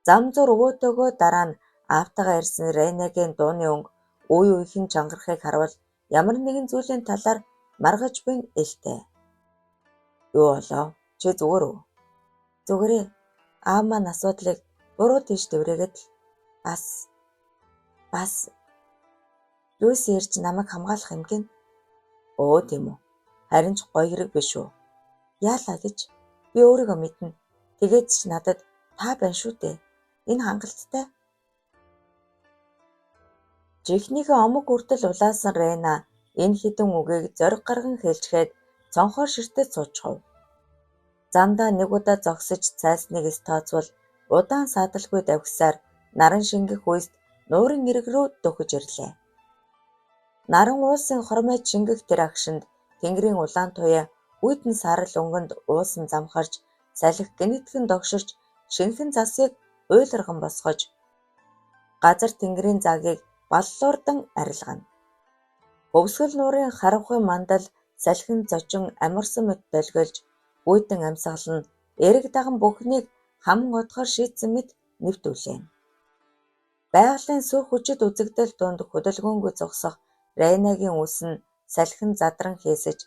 Зам зуур өвөөтэйгөө дараа нь аавтайгаа ирсэн Ренагийн дууны өнгө үе үеийнхэн чангарахыг харвал ямар нэгэн зүйлийн талаар маргаж буй нь элтэй. "Юу болов? Чи зүгээр үү?" "Зүгээрээ. Аав маань асуудлыг буруу тийш дэврээгээд л бас Люси ирж намайг хамгаалах юм гэнэ." "Өө тийм үү. Харин ч гоё хэрэг биш үү? Яалаа гэж? Би өөрийгөө мэднэ. Тэгээд ч надад та байна шүү дээ. Энэ хангалттай." Жихнийхээ омог хүртэл улаасан Рена энэ хэдэн үгийг зориг гарган хэлчихэд цонхоор ширтэж суучихав. Замдаа нэг удаа зогсож цайсныг эс тооцвол удаан саадалгүй давхисаар наран шингэх үйст нуурын эрэг рүү дөхөж ирлээ. Наран уулсын хормойд шингэх тэр агшинд тэнгэрийн улаан туяа хүйтэн саарал өнгөнд уусан замхарч, салхи гэнэтгэн догширч, шинэхэн цасыг уйларган босгож, газар тэнгэрийн загийг баллуурдан арилгана. Хөвсгөл нуурын харанхуй мандал салхин зочин амарсан мэт долгиолж, хүйтэн амьсгал нь эрэг даган бүхнийг хаман одохоор шийтсэн мэт нэвтүүлээнэ. Байгалийн сүр хүчит үзэгдэл дунд хөдөлгөөнгүй зогсох Райнагийн үс нь салхин задран хийсэж,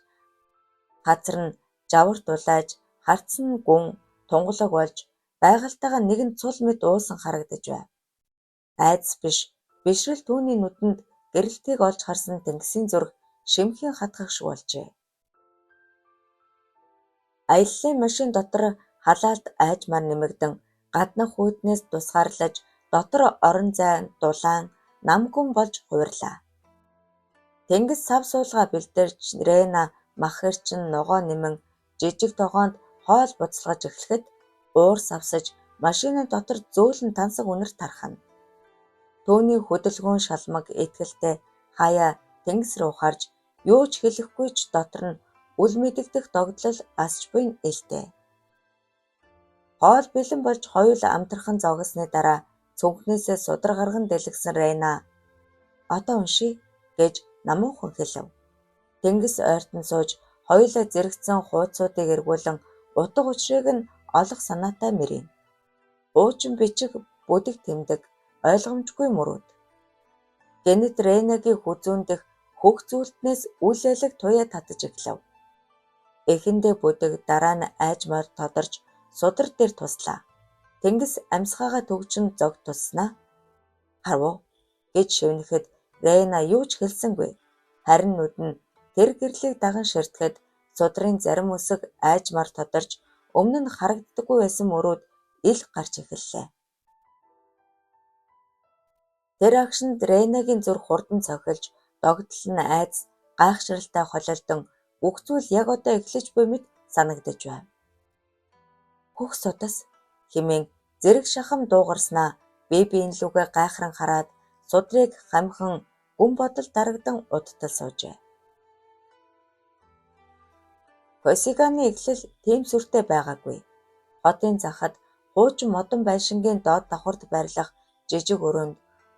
хацар нь жаварт улааж, харц нь гүн, тунгалаг болж, байгальтайгаа нэгэн цул мэт уусан харагдаж байв. Айдас биш, бишрэл түүний нүдэнд гэрэлтгийг олж харсан тэнгисийн зүрх шимхийн хатгах шиг болжээ. Аяллын машин дотор халаалт аажмаар нэмэгдэн, гаднах хүйтнээс тусгаарлаж, дотор орон зай дулаан, нам гүн болж хувирлаа. Тэнгис сав суулгаа бэлдэрч, Рена мах хэрчин, ногоо нэмэн жижиг тогоонд хоол буцалгаж эхлэхэд уур савсаж машины дотор зөөлөн тансаг үнэр тархана. Түүний хөдөлгөөн шалмаг итгэлтэй хаяа тэнгис рүү харж юу ч хэлэхгүй ч дотор нь үл мэдэгдэх догдлол асч буй нь элтэй. Хоол бэлэн болж хоёул амтрахын зогссоны дараа цүнхнээсээ судар гарган дэлгэсэн Рена "Одоо уншъя" гэж намуухан хэлэв. Тэнгис ойртон сууж хоёулаа зэрэгцсэн хуудсуудыг эргүүлэн утга учирыг нь олох санаатай мөрийнэ. Хуучин бичиг бүдэг тэмдэг ойлгомжгүй мөрүүд. Гэнэт Ренагийн хүзүүн дэх хөх зүүлтнээс үл элэг туяа татаж эхлэв. Эхэндээ бүдэг, дараа нь аажмаар тодорч судар дээр туслаа. Тэнгис амьсгаагаа түгжин зогт тусснаа "Харав уу" гэж шивнэхэд Рена юу ч хэлсэнгүй. Харин нүд нь тэр гэрлийг даган ширтэхэд судрын зарим үсэг аажмаар тодорч өмнө нь харагддаггүй байсан мөрүүд ил гарч эхэллээ. Тэр агшинд Ренагийн зүрх хурдан цохилж, догдол нь айдас гайхшралтай холилдон бүх зүйл яг одоо эхлэж буй мэт санагдаж байв. "Хөх судас" хэмээн зэрэг шахам дуугарснаа бие биен лүүгээ гайхран хараад судрыг хамхан гүн бодол дарагдан удтал суужээ. Косиганы эхлэл тийм сүртэй байгаагүй. Хотын захад хуучин модон байшингийн доод давхарт байрлах жижиг өрөөнд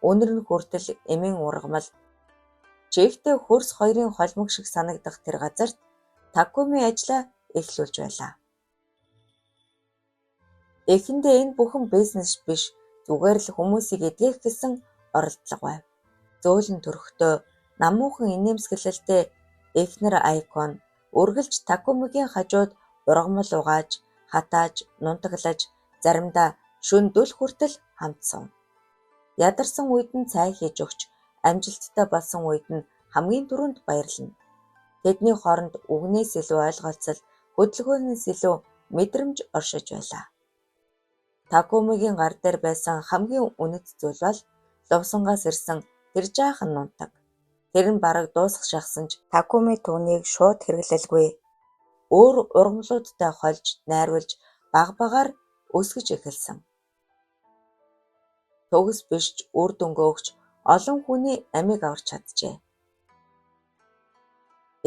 үнэр нь хүртэл эмийн ургамал, чийгтэй хөрс хоёрын холимог шиг санагдах тэр газарт Такуми ажлаа эхлүүлж байлаа. Эхэндээ энэ бүхэн бизнес биш, зүгээр л хүмүүсийг эдгэх гэсэн оролдлого байв. Зөөлөн төрхтэй, намуухан инээмсэглэлтэй эхнэр Айкон үргэлж Такумигийн хажууд ургамал угааж, хатааж, нунтаглаж, заримдаа шөнө дүл хүртэл хамт сууна. Ядарсан үед нь цай хийж өгч, амжилттай болсон үед нь хамгийн түрүүнд баярлана. Тэдний хооронд үгнээс илүү ойлголцол, хөдөлгөөнөөс илүү мэдрэмж оршиж байлаа. Такумигийн гар дээр байсан хамгийн үнэт зүйл бол Лувсангаас ирсэн тэр жаахан нунтаг. Тэр нь бараг дуусах шахсан ч Такуми түүнийг шууд хэрэглэлгүй. Өөр ургамлуудтай хольж, найруулж, бага багаар өсгөж эхэлсэн. Төгс биш ч үр дүнгээ өгч олон хүний амийг аварч чаджээ.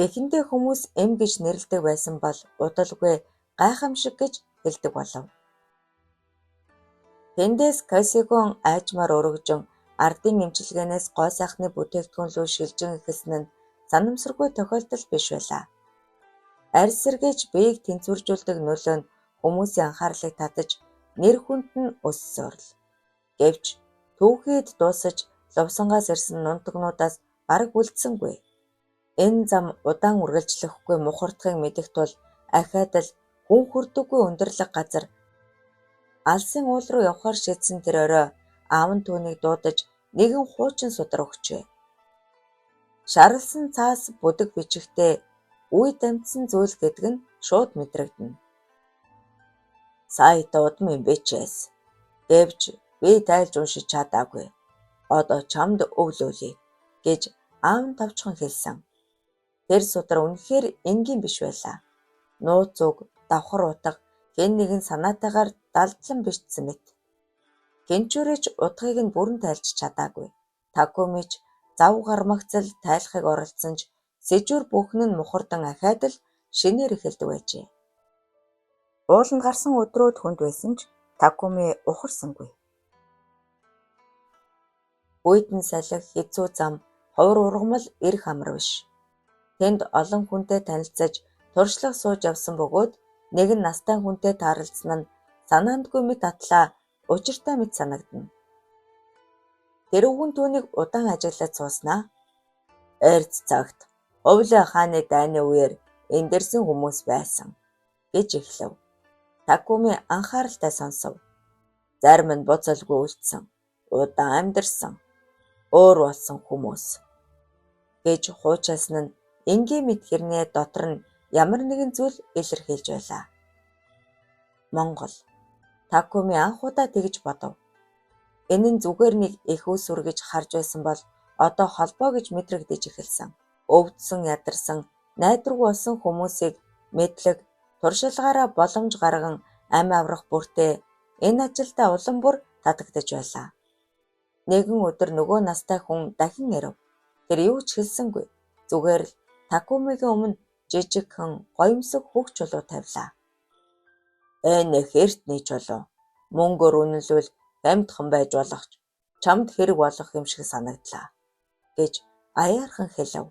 Эхэндээ хүмүүс эм гэж нэрлэдэг байсан бол удалгүй гайхамшиг гэж хэлдэг болов. Тэндээс Касигон аажмаар өргөжин ардын эмчилгээнээс гоо сайхны бүтээгдэхүүн лүү шилжин эхэлсэн нь санамсаргүй тохиолдол биш байлаа. Арьс сэргээж биеийг тэнцвэржүүлдэг нөлөө нь хүмүүсийн анхаарлыг татаж нэр хүнд нь өс суурил. Гэвч түүхийд дуусаж Лувсангаас ирсэн нунтагнуудаас бараг үлдсэнгүй. Энэ зам удаан үргэлжлэхгүй мухардахыг мэдэх тул ахиад л хүн хүрдэггүй өндөрлөг газар алсын уул руу явахаар шийдсэн тэр орой аав нь түүнийг дуудаж нэгэн хуучин судар өгчээ. Шарласан цаас бүдэг бичихтэй үе дамжсан зүйл гэдэг нь шууд мэдрэгдэнэ. Саята удам юм бичээс. Гэвч би тайлж уншиж чадаагүй. Одоо чамд өвлөөлье гэж аав нь товчхон хэлсэн. Тэр судар үнэхээр энгийн биш байлаа. Нууц үг, давхар утга хэн нэгэн санаатайгаар далдлан бичсэн мэт. Кенчүрич утгыг нь бүрэн тайлж чадаагүй. Такумич зав гармагцал тайлахыг оролдсон ч сэжүүр бүхэн нь мухардан ахиад л шинээр эхэлдэг байжээ. Ууланд гарсан өдрүүд хүнд байсан ч Такуми ухарсангүй. Хүйтэн салхи, хэцүү зам, ховор ургамал эрх амар биш. Тэнд олон хүнтэй танилцаж, туршлага сууж явсан бөгөөд нэгэн настай хүнтэй тааралдсан нь санаандгүй мэт атлаа учиртай мэт санагдана. Тэрүүхэн түүнийг удаан ажиглаж сууснаа "Эрт цагт Хувлай хааны дайны үеэр энд ирсэн хүмүүс байсан" гэж эхлэв. Такуми анхааралтай сонсов. Зарим нь буцалгүй үлдсэн, удаан амьдарсан, өөр болсон хүмүүс гэж хуучилсан нь энгийн мэт хэрнээ дотор нь ямар нэгэн зүйл илэрхийлж байлаа. Монгол. Такуми анх удаа тэгж бодов. Энэ нь зүгээр нэг эх үүсвэр гэж харж байсан бол одоо холбоо гэж мэдрэгдэж эхэлсэн. Өвдсөн, ядарсан, найдваргүй болсон хүмүүсийг мэдлэг, туршилгаараа боломж гарган амь аврах бүртээ энэ ажилдаа улам бүр татагдаж байлаа. Нэгэн өдөр нөгөө настай хүн дахин ирэв. Тэр юу ч хэлсэнгүй. Зүгээр л Такумигийн өмнө жижигхэн гоёмсог хүүг чулуу тавилаа. Энэ их эртний чулуу. Мөнгөөр үнэлвэл амьтхан байж болох ч чамд хэрэг болох юм шиг санагдлаа гэж аяархан хэлэв.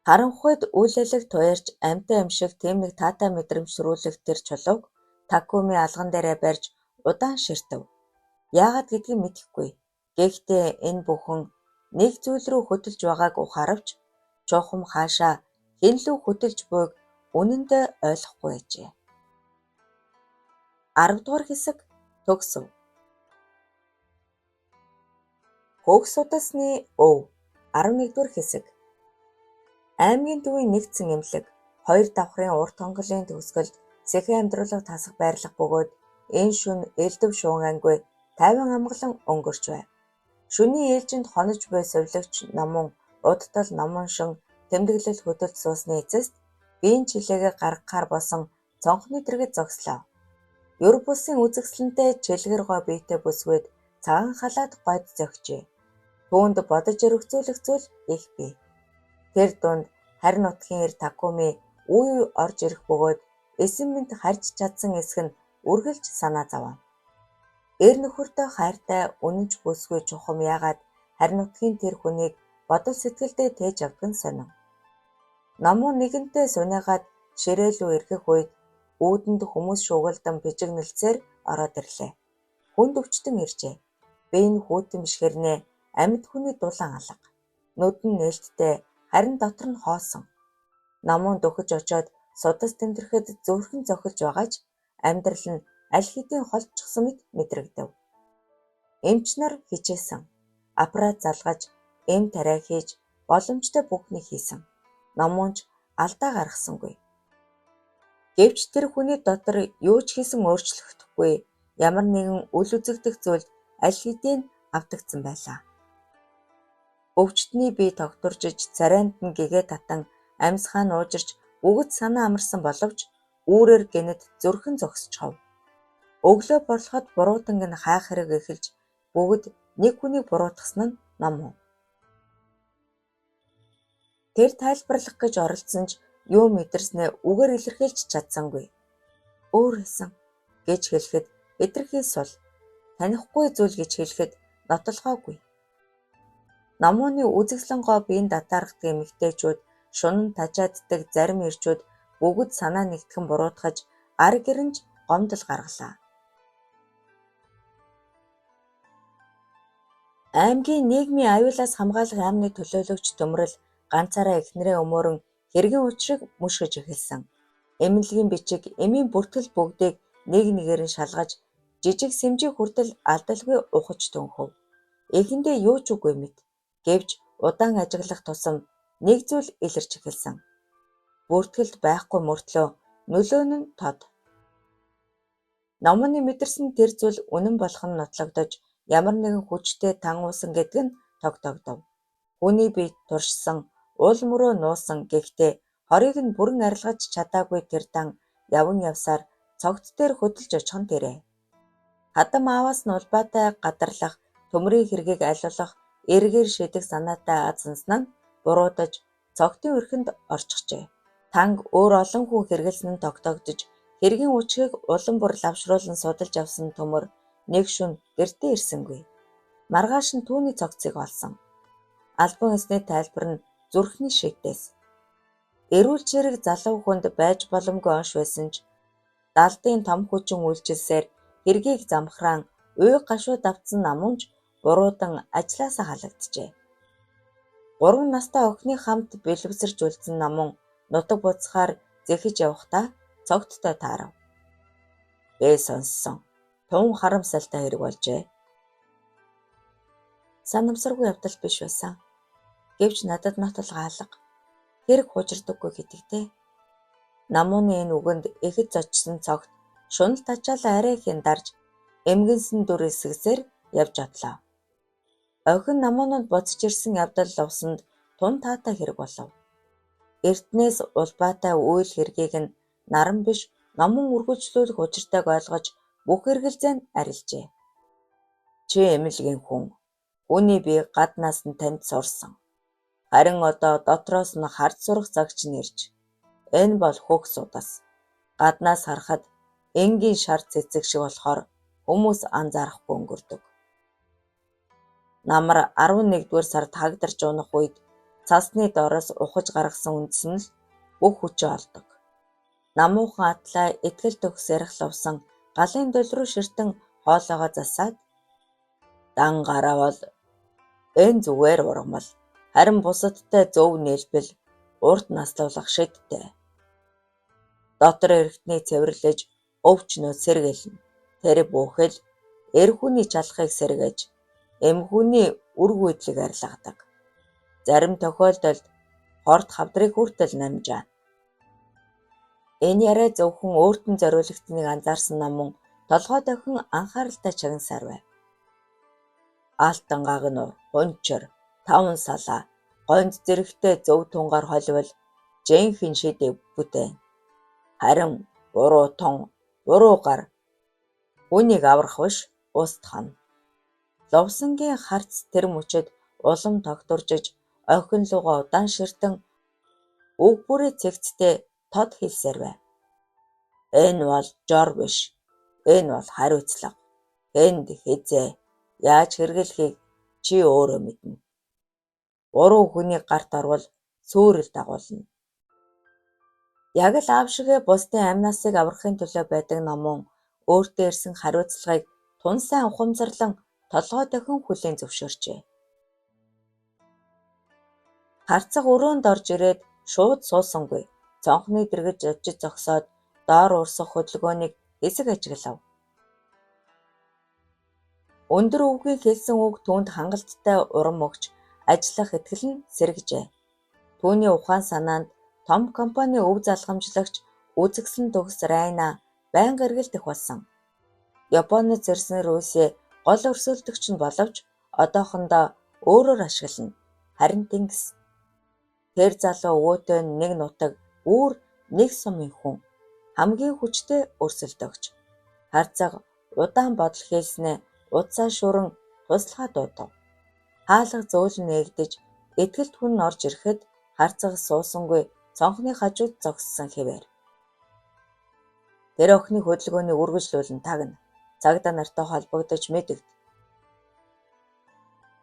Харанхуйд үл алиг туяарч амьтан юм шиг тийм нэг таатай мэдрэмж төрүүлэх тэр чулууг Такуми алган дээрээ барьж удаан ширтэв. Яагаад гэдгийг мэдэхгүй. Гэхдээ энэ бүхэн нэг зүйл рүү хөтөлж байгааг ухааравч чухам хаашаа хэн лүү хөтөлж буйг үнэндээ ойлгохгүй байжээ. 10 дугаар хэсэг төгсөв. Хөх судасны өв 11 дугаар хэсэг. Аймгийн төвийн нэгдсэн эмнэлэг хоёр давхрын урт хонголын төгсгөлд сэхэн амьдруулга тасах байрлах бөгөөд энэ шөнө элдэв шуугангүй тайван амгалан өнгөрч байв. Шөнийн ээлжинд хонож буй сувилагч номун удтал номон шин тэмдэглэл хөдөлж суусны эцэст биеийн чилээгээ гаргахаар болсон цонхны дэргэд зогслоо. Ер бусын үзэсгэлэнтэй чилгэр гоо биетэй бүсгүйд цагаан халаат гойд зөгчээ. Түүнд бодож өргөцүүлэх зүйл их бий. Тэр дунд харь нутгийн эр Такуми үе үе орж ирэх бөгөөд эсэн мэнд харьж чадсан эсэх нь үргэлж санаа зовооно. Эр нөхөртөө хайртай үнэнч бүсгүй чухам яагаад харь нутгийн тэр хүнийг бодол сэтгэлдээ тээж авдаг нь сонин. Номуу нэгэнтээ сунаагаад ширээ лүү эргэх үед үүдэнд хүмүүс шуугилдан бижигнэлцээр ороод ирлээ. Хүнд өвчтөн иржээ. Бие нь хүйтэн биш хэрнээ амьд хүний дулаан алга. Нүд нь нээлттэй харин дотор нь хоосон. Номуун дөхөж очоод судас тэмдрэхэд зүрх нь зохилж байгаа ч амьдрал нь аль хэдийн холдчихсон мэт мэдрэгдэв. Эмч нар хичээсэн. Аппарат залгаж, эм тариа хийж, боломжтой бүхнийг хийсэн. Номуун ч алдаа гаргасангүй. Гэвч тэр хүний дотор юу ч хийсэн өөрчлөгдөхгүй ямар нэгэн үл үзэгдэх зүйлд аль хэдийн автагдсан байлаа. Өвчтөний бие тогтворжиж, царайнд нь гэгээ татан, амьсгаа нь уужирч бүгд санаа амарсан боловч Үүрээр гэнэт зүрх нь зогсчихов. Өглөө борлоход буруутанг нь хайх хэрэг эхэлж бүгд нэг хүнийг буруутгасан нь Номуу. Тэр тайлбарлах гэж оролдсон ч юу мэдэрснээ үгээр илэрхийлж чадсангүй. Өөр байсан гэж хэлэхэд хэтэрхий сул, танихгүй зүйл гэж хэлэхэд нотолгоогүй. Номууны үзэсгэлэн гоо биеийн татааргадаг эмэгтэйчүүд, шунан тажааддаг зарим эрчүүд бүгд санаа нэгтгэн буруутгаж, ар гэр нь ч гомдол гаргалаа. Аймгийн нийгмийн аюулаас хамгаалах яамны төлөөлөгч Төмөр л ганцаараа эхнэрээ өмөөрөн хэргийн учрыг мөшгөж эхэлсэн. Эмнэлгийн бичиг, эмийн бүртгэл бүгдийг нэг нэгээр нь шалгаж, жижиг сэмжийг хүртэл алдалгүй ухаж төнхөв. Эхэндээ юу ч үгүй мэт. Гэвч удаан ажиглах тусам нэг зүйл илэрч эхэлсэн. Бүртгэлд байхгүй мөртлөө нөлөө нь тод. Номооны мэдэрсэн тэр зүйл үнэн болох нь нотлогдож, ямар нэгэн хүчтэй тан уусан гэдэг нь тогтоогдов. Хүний бие туршсан, уул мөрөө нуусан, гэхдээ хорыг нь бүрэн арилгаж чадаагүй тэр тан яван явсаар цогт дээр хөдөлж очих нь тэрээ. Хадам ааваас нь улбаатай гадарлах, төмрийн хэргийг аль болох эргээр шийдэх санаатай аз сансан нь буруудаж цогтын өрхөнд орчихжээ. Танг өөр олон хүн хэрэгэлсэн нь тогтоогдож, хэргийн үчгийг улам бүр лавшруулан судалж явсан Төмөр нэг шөнө гэртээ ирсэнгүй. Маргааш нь түүний цогцыг олсон. Албан ёсны тайлбар нь зүрхний шигдээс. Эрүүл чирэг залуу хүнд байж боломгүй онш байсан ч далдын том хүчин үйлчилсээр хэргийг замхраан уй гашуу давтсан намуунч буруудан ажлаасаа халагджээ. 3 настай охины хамт бэлэвсэрч үлдсэн намуун нутаг буцахаар зэхэж явахдаа цогттой таарав. Би сонссон. Тун харамсалтай хэрэг болжээ. Санамсаргүй явдал биш байсан. Гэвч надад нотолгоо алга. Хэрэг хужирдаггүй гэдэгтэй. Намууны энэ үгэнд ихэд зочсон цогт шунал тачаалаа арай ихэн дарж эмгэнсэн дүр эсгэсээр явж одлоо. Охин намуунууд буцаж ирсэн явдал лувсанд тун таатай хэрэг болов. Эртнээс улбаатай үйл хэргийг нь наран биш номон үргэлжлүүлэх учиртайг ойлгож бүх эргэлзээ нь арилжээ. Чи эмнэлгийн хүн. Хүний бие гаднаас нь танд сурсан. Харин одоо дотроос нь харж сурах цаг чинь ирж. Энэ бол хөх судас. Гаднаас харахад энгийн шар цэцэг шиг болохоор хүмүүс анзаарахгүй өнгөрдөг. Намар 11-р сард хагдарч унах үед цасны доороос ухаж гаргасан үндэс нь л бүх хүчээ олдог. Намуухан атлаа итгэл төгс ярих лувсан галын дол руу ширтэн хоолойгоо засаад дан гараа бол энэ зүгээр ургамал, харин бусадтай зөв нийлбэл урт наслуулах шидтэй. Дотор эрхтнийг цэвэрлэж өвчнөө сэргийлнэ. Тэр бүхэл эр хүний чалахыг сэргээж эм хүний үр гүйдлийг арилгадаг. Зарим тохиолдолд хорт хавдрыг хүртэл намжаана. Энэ яриа зөвхөн өөрт нь зориулагдсаныг анзаарсан номон толгой дохин анхааралтай чагнасаар байв. Алтан гагнуур, хунчир, таван салаа, гонд зэрэгтэй зөв тунгаар холивол жинхэнэ шидэв бүтээн. Харин буруу тун, буруу гар хүнийг аврах биш устгах. Лувсангийн харц тэр мөчид улам тогтворжиж охин луугаа удаан ширтэн үг бүрээ цэгцтэй тод хэлсээр байв. Энэ бол жор биш. Энэ бол хариуцлага. Энд хэзээ яаж хэрэглэхийг чи өөрөө мэднэ. Буруу хүний гарт орвол сүйрэл дагуулна. Яг л аав шигээ бусдын амнасыг аврахын төлөө байдаг номуун өөртөө ирсэн хариуцлагыг тун сайн ухамсарлан толгой дохин хүлээн зөвшөөрчээ. Харцаг өрөөнд орж ирээд шууд суусангүй. Цонхны дэргэд очиж зогсоод доор урсах хөдөлгөөнийг хэсэг ажиглав. Өндөр өвгийн хэлсэн үг түүнд хангалттай урам өгч ажиллах итгэл нь сэргэжээ. Түүний ухаан санаанд том компанийн өв залгамжлагч үзэгсэлэн төгс Райна байнга эргэлдэх болсон. Японоос ирсэн Руси гол өрсөлдөгч нь боловч одоохондоо өөрөөр ашиглана. Харин тэнгис. Тэр залуу өвөөтэй нэг нутаг үүр нэг сумын хүн. хамгийн хүчтэй өрсөлдөгч. Харцаг удаан бодол хийлснээ утсаа шүүрэн туслахаа дуудав. Хаалга зөөлөн нээгдэж, итгэлт хүн нь орж ирэхэд Харцаг суусангүй цонхны хажууд зогссон хэвээр. Тэр охины хөдөлгөөнийг үргэлжлүүлэн тагна. Цагдаа нартай холбогдож мэдэгд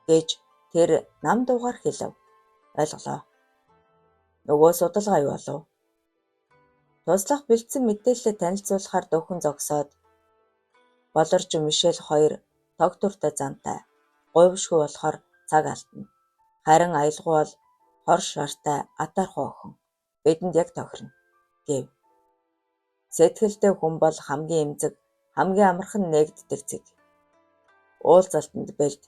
гэж тэр нам дуугаар хэлэв. Ойлголоо. Нөгөө судалгаа юу болов? Туслах бэлдсэн мэдээлэлээ танилцуулахаар дөхөн зогсоод Болорж Мишель хоёр тогтвортой зантай, гуйвшгүй болохоор цаг алдана. Харин аялгау бол хор шартай атаархуу охин. Бидэнд яг тохирно гэв. Сэтгэлтэй хүн бол хамгийн эмзэг, хамгийн амархан нээгддэг зэг. Уулзалтанд бэлд,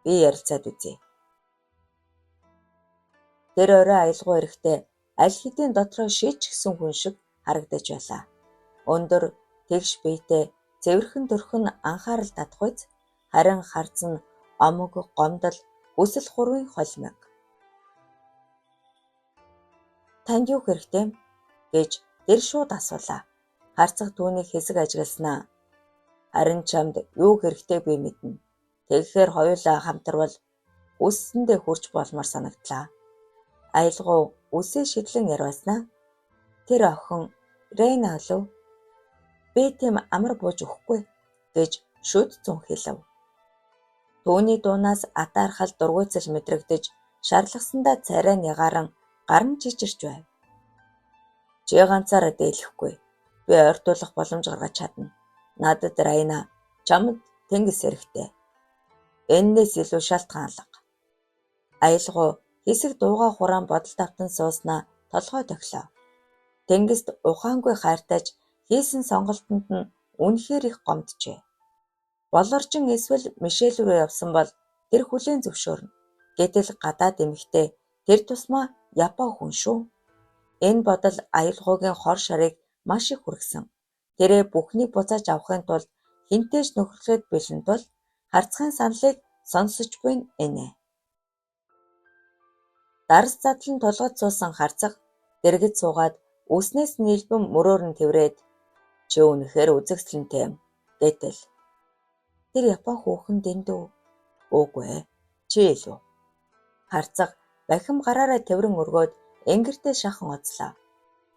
би ярилцаад үзье. Тэр орой аялгау ирэхдээ аль хэдийн дотроо шийдчихсэн хүн шиг харагдаж байлаа. Өндөр, тэгш биетэй, цэвэрхэн төрх нь анхаарал татахуйц, харин харц нь омог, гомдол, хүсэл хурвын холимог. Танд юу хэрэгтэй юм? Гэж тэр шууд асуулаа. Харцаг түүнийг хэсэг ажигласнаа. Харин чамд юу хэрэгтэй би мэднэ. Тэгэхээр хоёулаа хамтарвал үссэндээ хүрч болмоор санагдлаа. Аялгау үсээ шидлэн ярвааснаа. Тэр охин Рейна болов? Би тийм амар бууж өгөхгүй гэж шүд зун хэлэв. Түүний дуунаас атаархал дургүйцэл мэдрэгдэж шарлагсандаа царай нь ягаран гар нь чичирч байв. Чи ганцаараа дийлэхгүй. Би ойртуулах боломж гаргаж чадна. Надад Райна, чамд тэнгис хэрэгтэй. Эннээс илүү шалтгаан алга. Аялгау хэсэг дуугаа хураан бодолд автан сууснаа толгой тохилоо. Тэнгист ухаангүй хайртайч хийсэн сонголтонд нь үнэхээр их гомджээ. Болоржин эсвэл Мишель рүү явсан бол тэр хүлээн зөвшөөрнө. Гэтэл гадаад эмэгтэй тэр тусмаа Япон хүн шүү. Энэ бодол аялгаугийн хор шарыг маш их хүргэсэн. Тэрээ бүхнийг буцааж авахын тулд хэнтэй ч нөхөрлөхөд бэлэн тул Харцгийн саналыг сонсож буй нь энэ. Дарс задлан тулгаж суусан Харцаг дэргэд суугаад үснээс нийлбэн мөрөөр нь тэврээд чи үнэхээр үзэгсэлэнтэй юм гэтэл тэр Япон хүүхэн дэндүү. Үгүй ээ. Чи илүү. Харцаг бахим гараараа тэврэн өргөөд энгэртэй шахан оцлоо.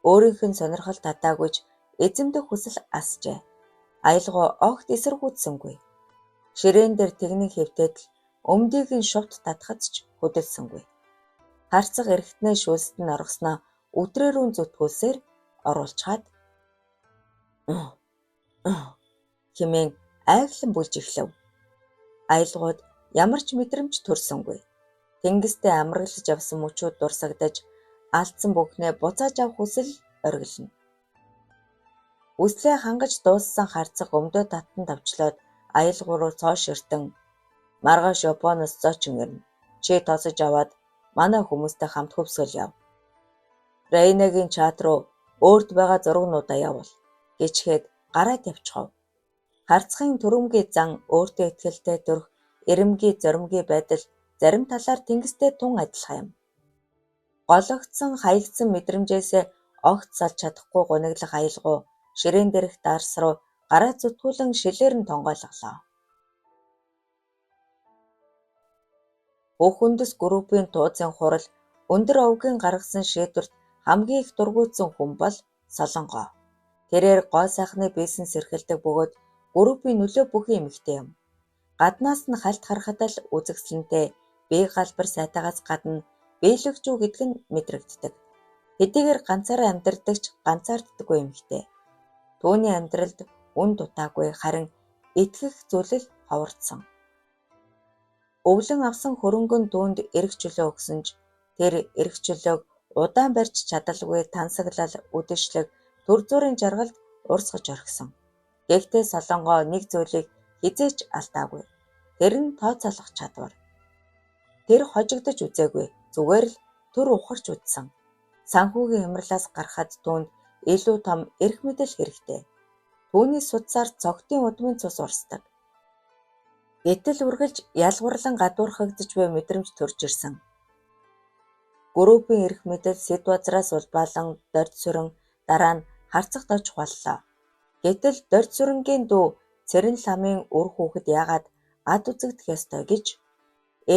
Өөрийнх нь сонирхол татаагүйч эзэмдэх хүсэл асжээ. Аялгау огт эсэргүүцсэнгүй. Ширээн дээр тэгнэн хэвтээд л өмдийг нь шувт татахад ч хөдөлсөнгүй. Харцаг эргэтнээ шүүлсэд нь оргосноо үтрээрүүн зүтгүүлсээр оруулчхаад хэмээн айглан бүлж эхлэв. Аялгууд ямар ч мэдрэмж төрсөнгүй. Тэнгистэй амраглаж явсан мөчүүд дурсагдаж, алдсан бүхнээ буцааж авах хүсэл оргилно. Хүслээ хангаж дууссан Харцаг өмдөө татан тавчлаад аялгау руу цоо ширтэн маргааш Японоос зочин ирнэ. Чи тосож аваад манай хүмүүстэй хамт хөвсгөл яв. Рейнагийн чат руу өөрт байгаа зурагнуудаа явуул гэчихэд гараад явчихав. Харцгийн төрөмгий зан, өөртөө итгэлтэй төрх, эрэмгий зоримгий байдал зарим талаар тэнгистэй тун адилхан юм. Гологдсон, хаягдсан мэдрэмжээсээ огт салж чадахгүй гуниглах аялгау ширээн дээрх дарс руу гараа зүтгүүлэн шилээр нь тонгойлголоо. Бүх үндэс группийн туузын хурал өндөр овгийн гаргасан шийдвэрт хамгийн их дургүйцсэн хүн бол Солонгоо. Тэрээр гоо сайхны бизнес эрхэлдэг бөгөөд группийн нөлөө бүхий эмэгтэй юм. Гаднаас нь хальт харахад л үзэгсэлэнтэй, бие галбар сайтаагаас гадна биелэгч үү гэдэг нь мэдрэгддэг. Хэдийгээр ганцаараа амьдардаг ч ганцаарддаггүй эмэгтэй. Түүний амьдралд үн дутаагүй харин итгэх зүйлэл ховордсон. Өвлөн авсан хөрөнгө нь түүнд эрх чөлөө өгсөн ч тэр эрх чөлөөг удаан барьж чадалгүй тансаглал, үдэшлэг, түр зуурын жаргалд урсгаж орхисон. Гэхдээ Солонгоо нэг зүйлийг хэзээ ч алдаагүй. Тэр нь тооцоолох чадвар. Тэр хожигдож үзээгүй, зүгээр л түр ухарч үзсэн. Санхүүгийн хямралаас гарахад түүнд илүү том эрх мэдэл хэрэгтэй. Түүний судсаар цогтын удмын цус урсдаг. Гэтэл үргэлж ялгварлан гадуурхагдаж буй мэдрэмж төрж ирсэн. Группийн эрх мэдэл сэд базраас улбаалан дорд сүрэн дараа нь Харцагт очих боллоо. Гэтэл Дордсүрэнгийн дүү Цэрэнламын үр хүүхэд яагаад ад үзэгдэх ёстой гэж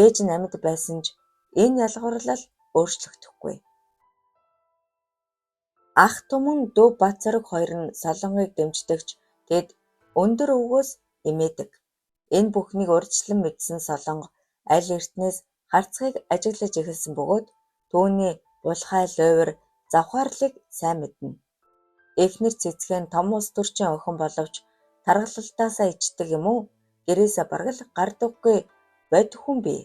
ээж нь амьд байсан ч энэ ялгаварлал өөрчлөгдөхгүй. Ах Түмэн дүү Батцорог хоёр нь Солонгыг дэмждэг ч тэд өндөр өвгөөс эмээдэг. Энэ бүхнийг урьдчилан мэдсэн Солонго аль эртнээс Харцгаыг ажиглаж эхэлсэн бөгөөд түүний булхай луйвар завхаарлыг сайн мэднэ. Эхнэр Цэцгэн том улс төрчийн охин боловч таргалалтаасаа ичдэг юм уу, гэрээсээ бараг л гардаггүй бодит хүн бий.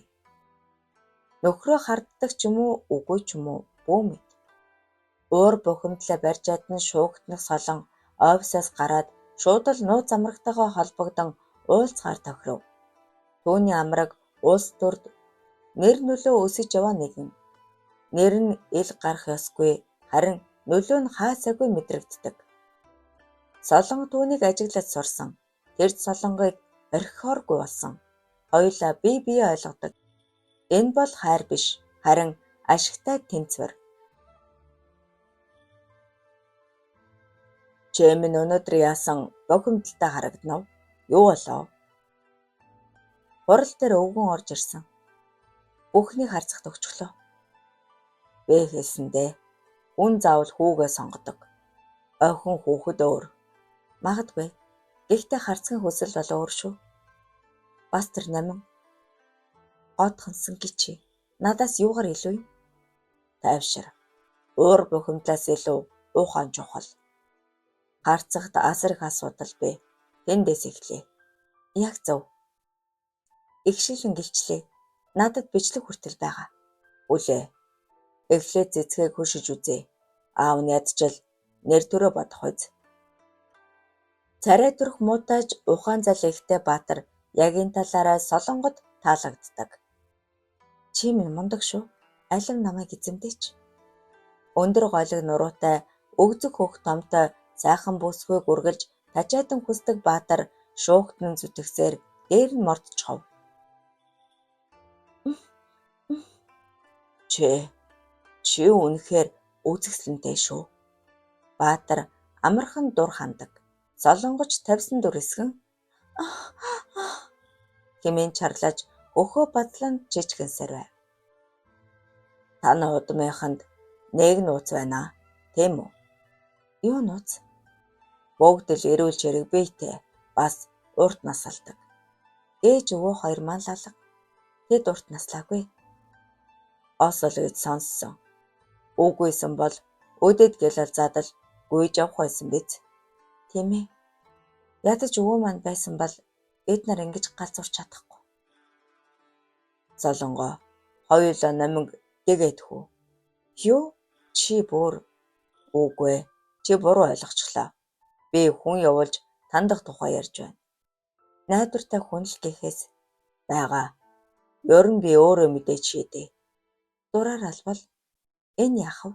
Нөхрөө харддаг ч юм уу, үгүй ч юм уу бүү мэд. Уур бухимдлаа барьж чадан шуугтнах Солонго офисоос гараад шууд л нууц амрагтайгаа холбогдон уулзахаар тохиров. Түүний амраг улс төрд нэр нөлөө өсөж яваа нэгэн. Нэр нь ил гарах ёсгүй, харин нөлөө нь хаа сайгүй мэдрэгддэг. Солонго түүнийг ажиглаж сурсан. Тэр Солонгыг орхихооргүй болсон. Хоёулаа бие биеэ ойлгодог. Энэ бол хайр биш, харин ашигтай тэнцвэр. Чи минь өнөөдөр яасан бухимдалтай харагдана уу? Юу болов? Хурал дээр өвгөн орж ирсэн. Бүхнийг харцагт өгчихлөө. Бэ хэлсэн дээ. Хүн заавал хүүгээ сонгодог. Охин хүүхэд өөр. Магадгүй. Гэхдээ харцгийн хүсэл бол өөр шүү. Бас тэр намин годхонсон гिचи. Надаас юугаар илүү юм? Тайвшир. Уур бухимдлаас илүү ухаан чухал. Харцагт асар их асуудал бий. Тэндээс эхлэе. Яг зөв. Игшийлэн гэлчлээ. Надад бичлэг хүртэл байгаа. Үлээ. Эхлээд цэцгийг хөшиж үзье. Аав нь ядчил нэр төрөө бодох биз. Царай төрх муутайч ухаан зал ихтэй Баатар яг энэ талаараа Солонгод таалагддаг. Чи минь мундаг шүү. Алив намайг эзэмдээч. Өндөр голиг нуруутай, өгзөг хөх томтой, сайхан бүсгүйг үргэлж тажаадан хүсдэг Баатар шуугтан зүтгэсээр дээр нь мордчихов. Чи үнэхээр үзэсгэлэнтэй шүү. Баатар амархан дур хандаг. Солонгоч тавьсан дүр эсгэн хэмээн чарлаж өхөө бадлан жижигэнсээр байв. Таны удмынханд нэг нууц байна, тийм үү? Юу нууц? Бүгд л эрүүл чирэг биетэй бас урт насалдаг. Ээж өвөө хоёр маань лалга. Тэд урт наслаагүй. Осол гэж сонссон. Үгүйсэн бол өдөд гэлэл задал гүйж явах байсан биз? Тийм ээ. Ядаж өвөө маань байсан бол бид нар ингэж галзуурч чадахгүй. Солонгоо хоёулаа номиг дэгээд хүү. Юу? Чи бүр үгүй. Чи буруу ойлгочихлоо. Би хүн явуулж тандах тухай ярьж байна. Найдвартай хүн л гэхээс байгаа. Ер нь би өөрөө мэдээж шийдье. Дураар албал энэ яах вэ?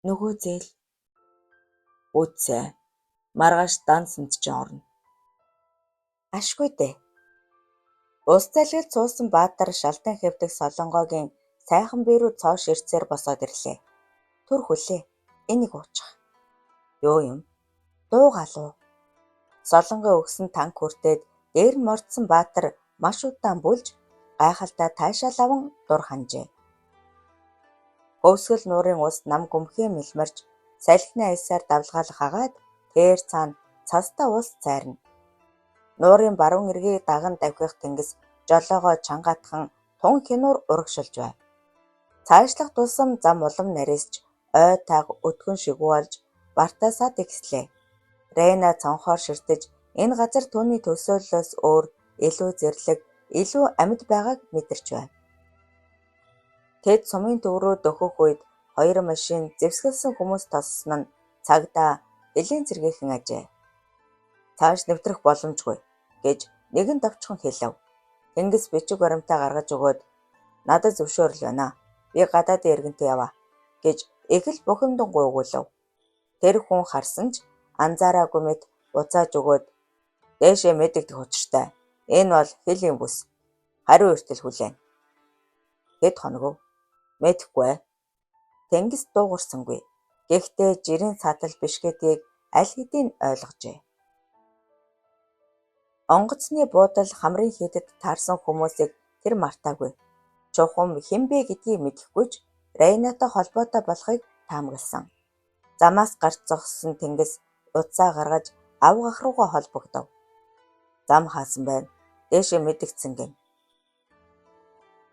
Нөгөө зээл үтсэ. Маргааш дансанд чинь орно. Ашгүй дээ. Ус залгил цуусан Баатар шалтан хэвтэх Солонгогийн сайхан бие рүү цоо ширтсээр босоод ирлээ. Түр хүлээ. Энийг уучих. Юу юм? Дуу галуу. Солонгой өгсөн танк хүртээд дээр нь мордсон Баатар маш удаан бүлж гайхалтай таашаал аван дур ханажээ. Хөвсгөл нуурын ус нам гүмхээ мэлмэрч салхины аясаар давлгаалах агаад тэр цаана цастай ус цайрна. Нуурын баруун эргийг даган давхих тэнгис жолоогоо чангаатхан тун хянуур урагшилж байв. Цаашлах тусам зам улам нарийсч ой тайг өтгөн шигүү болж бартаасаа тэгслээ. Рена цонхоор ширтэж энэ газар түүний төсөөллөөс өөр илүү зэрлэг, илүү амьд байгааг мэдэрч байв. Тэд сумын төв рүү дөхөх үед хоёр машин зэвсгэлсэн хүмүүс тоссон нь цагдаа хөлийн цэргийнхэн ажээ. Цааш нэвтрэх боломжгүй гэж нэгэн товчхон хэлэв. Тэнгис бичиг баримтаа гаргаж өгөөд надад зөвшөөрөл байна. Би гадаадын иргэнтэй яваа гэж их л бухимдан гуйгуулав. Тэр хүн харсан ч анзаараагүй мэт буцааж өгөөд дээшээ мэдэгдэх учиртай. Энэ бол хөлийн бүс. Хариу эртэл хүлээн. Хэд хоног вэ? Мэдэхгүй. Тэнгис дуугарсангүй. Гэхдээ жирийн цаадал биш гэдгийг аль хэдийн ойлгожээ. Онгоцны буудал хамрын хийдэд таарсан хүмүүсийг тэр мартаагүй. Чухам хэн бэ гэдгийг мэдэхгүй ч Райнатай холбоотой болохыг таамагласан. Замаас гарч зогссон Тэнгис утсаа гаргаж авга ах руугаа холбогдов. Зам хаасан байна. Дээшээ мэдэгдсэн гэнэ.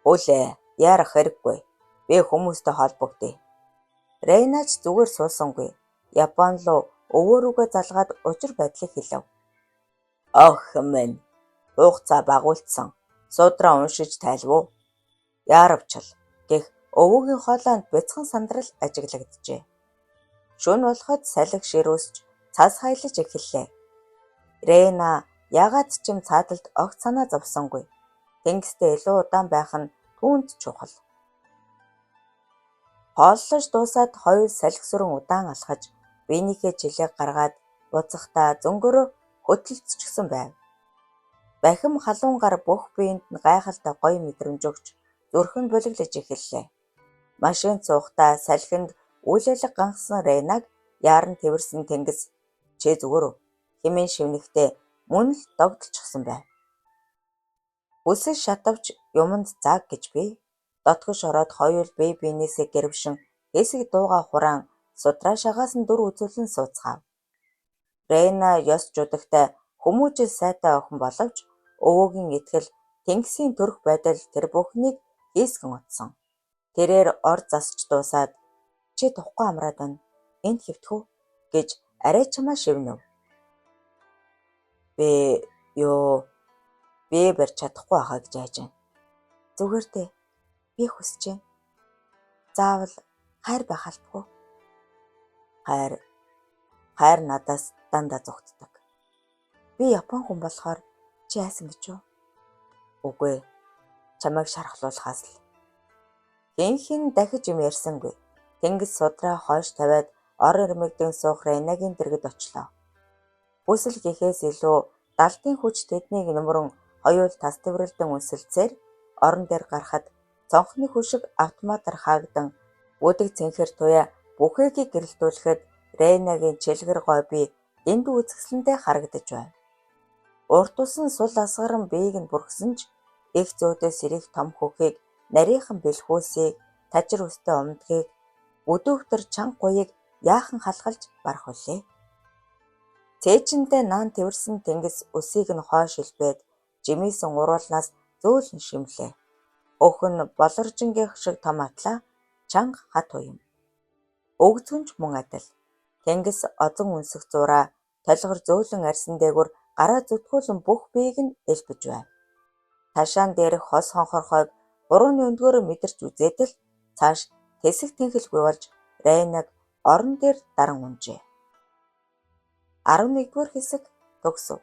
Хүлээ, яарах хэрэггүй. Би хүмүүстэй холбогдъё. Райна ч зүгээр суусангүй. Япон руу өвөө рүүгээ залгаад учир байдлыг хэлэв. Охин минь, хугацаа бага үлдсэн. Судраа уншиж тайлав уу? Яарвчал гэх өвөөгийн хоолойд бяцхан сандрал ажиглагджээ. Шөнө болоход салхи ширүүсч цас хаялаж эхэллээ. Райна яагаад ч юм цаадалд огт санаа зовсонгүй. Тэнгистэй илүү удаан байх нь түүнд чухал. Хооллож дуусаад хоёул салхи сүрэн удаан алхаж биенийхээ чилээг гаргаад буцахдаа зөнгөөрөө хөтөлцчихсөн байв. Бахим халуун гар бүх биед нь гайхалтай гоё мэдрэмж өгч зүрх нь булиглаж эхэллээ. Машинд суухдаа салхинд үл алга ганхсан Райнаг яаран тэвэрсэн Тэнгис "Чи зүгээр үү?" хэмээн шивнэхдээ мөн л догдолчихсон байв. Хүсэл шатавч юманд зааг гэж бий. Дотгош ороод хоёул бие биенээсээ гэрвшин хэсэг дуугаа хураан судраа шагаасан дүр үзүүлэн сууцгаав. Райна ёс жудагтай хүмүүжил сайтай охин боловч өвөөгийн итгэл, Тэнгисийн төрх байдал тэр бүхнийг хийсгэн утсан. Тэрээр ор засч дуусаад "Чи тухгүй амраад байна. Энд хэвтэх үү?" гэж арай чамаа шивнэв. Би юу бие барьж чадахгүй байхаа гэж айж байна. Зүгээр дээ. Би хүсэж байна. Заавал хайр байх албагүй. Хайр хайр надаас дандаа зугтдаг. Би Япон хүн болохоор чи айсан гэж юу? Үгүй ээ. Чамайг шархлуулахаас л. Хэн хэн дахиж юм ярьсангүй. Тэнгис судраа хойш тавиад ор ирмэгдэн суух Райнагийн дэргэд очлоо. Хүсэл гэхээс илүү далдын хүч тэднийг нөмрөн хоёул тас тэврэлдэн үнсэлцээр орон дээр гарахад цонхны хөшиг автоматар хаагдан бүдэг цэнхэр туяа бүхээгийг гэрэлтүүлэхэд Райнагийн чилгэр гой бие дэндүү үзэсгэлэнтэй харагдаж байв. Урт усан сул асгаран биеийг нь бүрхсэн ч эгц өөдөөс ирэх том хөхийг, нарийхан бэлхүүсийг, тажир үстэй умдгийг, бүдүүвтер чанга гуйыг яахан халахалж барах билээ. Цээжиндээ наан тэвэрсэн Тэнгис үсийг нь хойш элбээд жимийсэн уруулнаас зөөлөн шимлээ. Хөх нь болоржингийнх шиг том атлаа чанга хат уян. Өгзгөн ч мөн адил. Тэнгис озон өнсөх зуураа толигор зөөлөн арьсан дээгүүр гараа зүтгүүлэн бүх биеийг нь элбэж байв. Ташаан дээрх хос хонхорхойг хурууны өндгөөрөө мэдэрч үзээд л цааш тэсэх тэнхэлгүй болж Райнаг орон дээр даран унжээ. 11-р хэсэг төгсөв.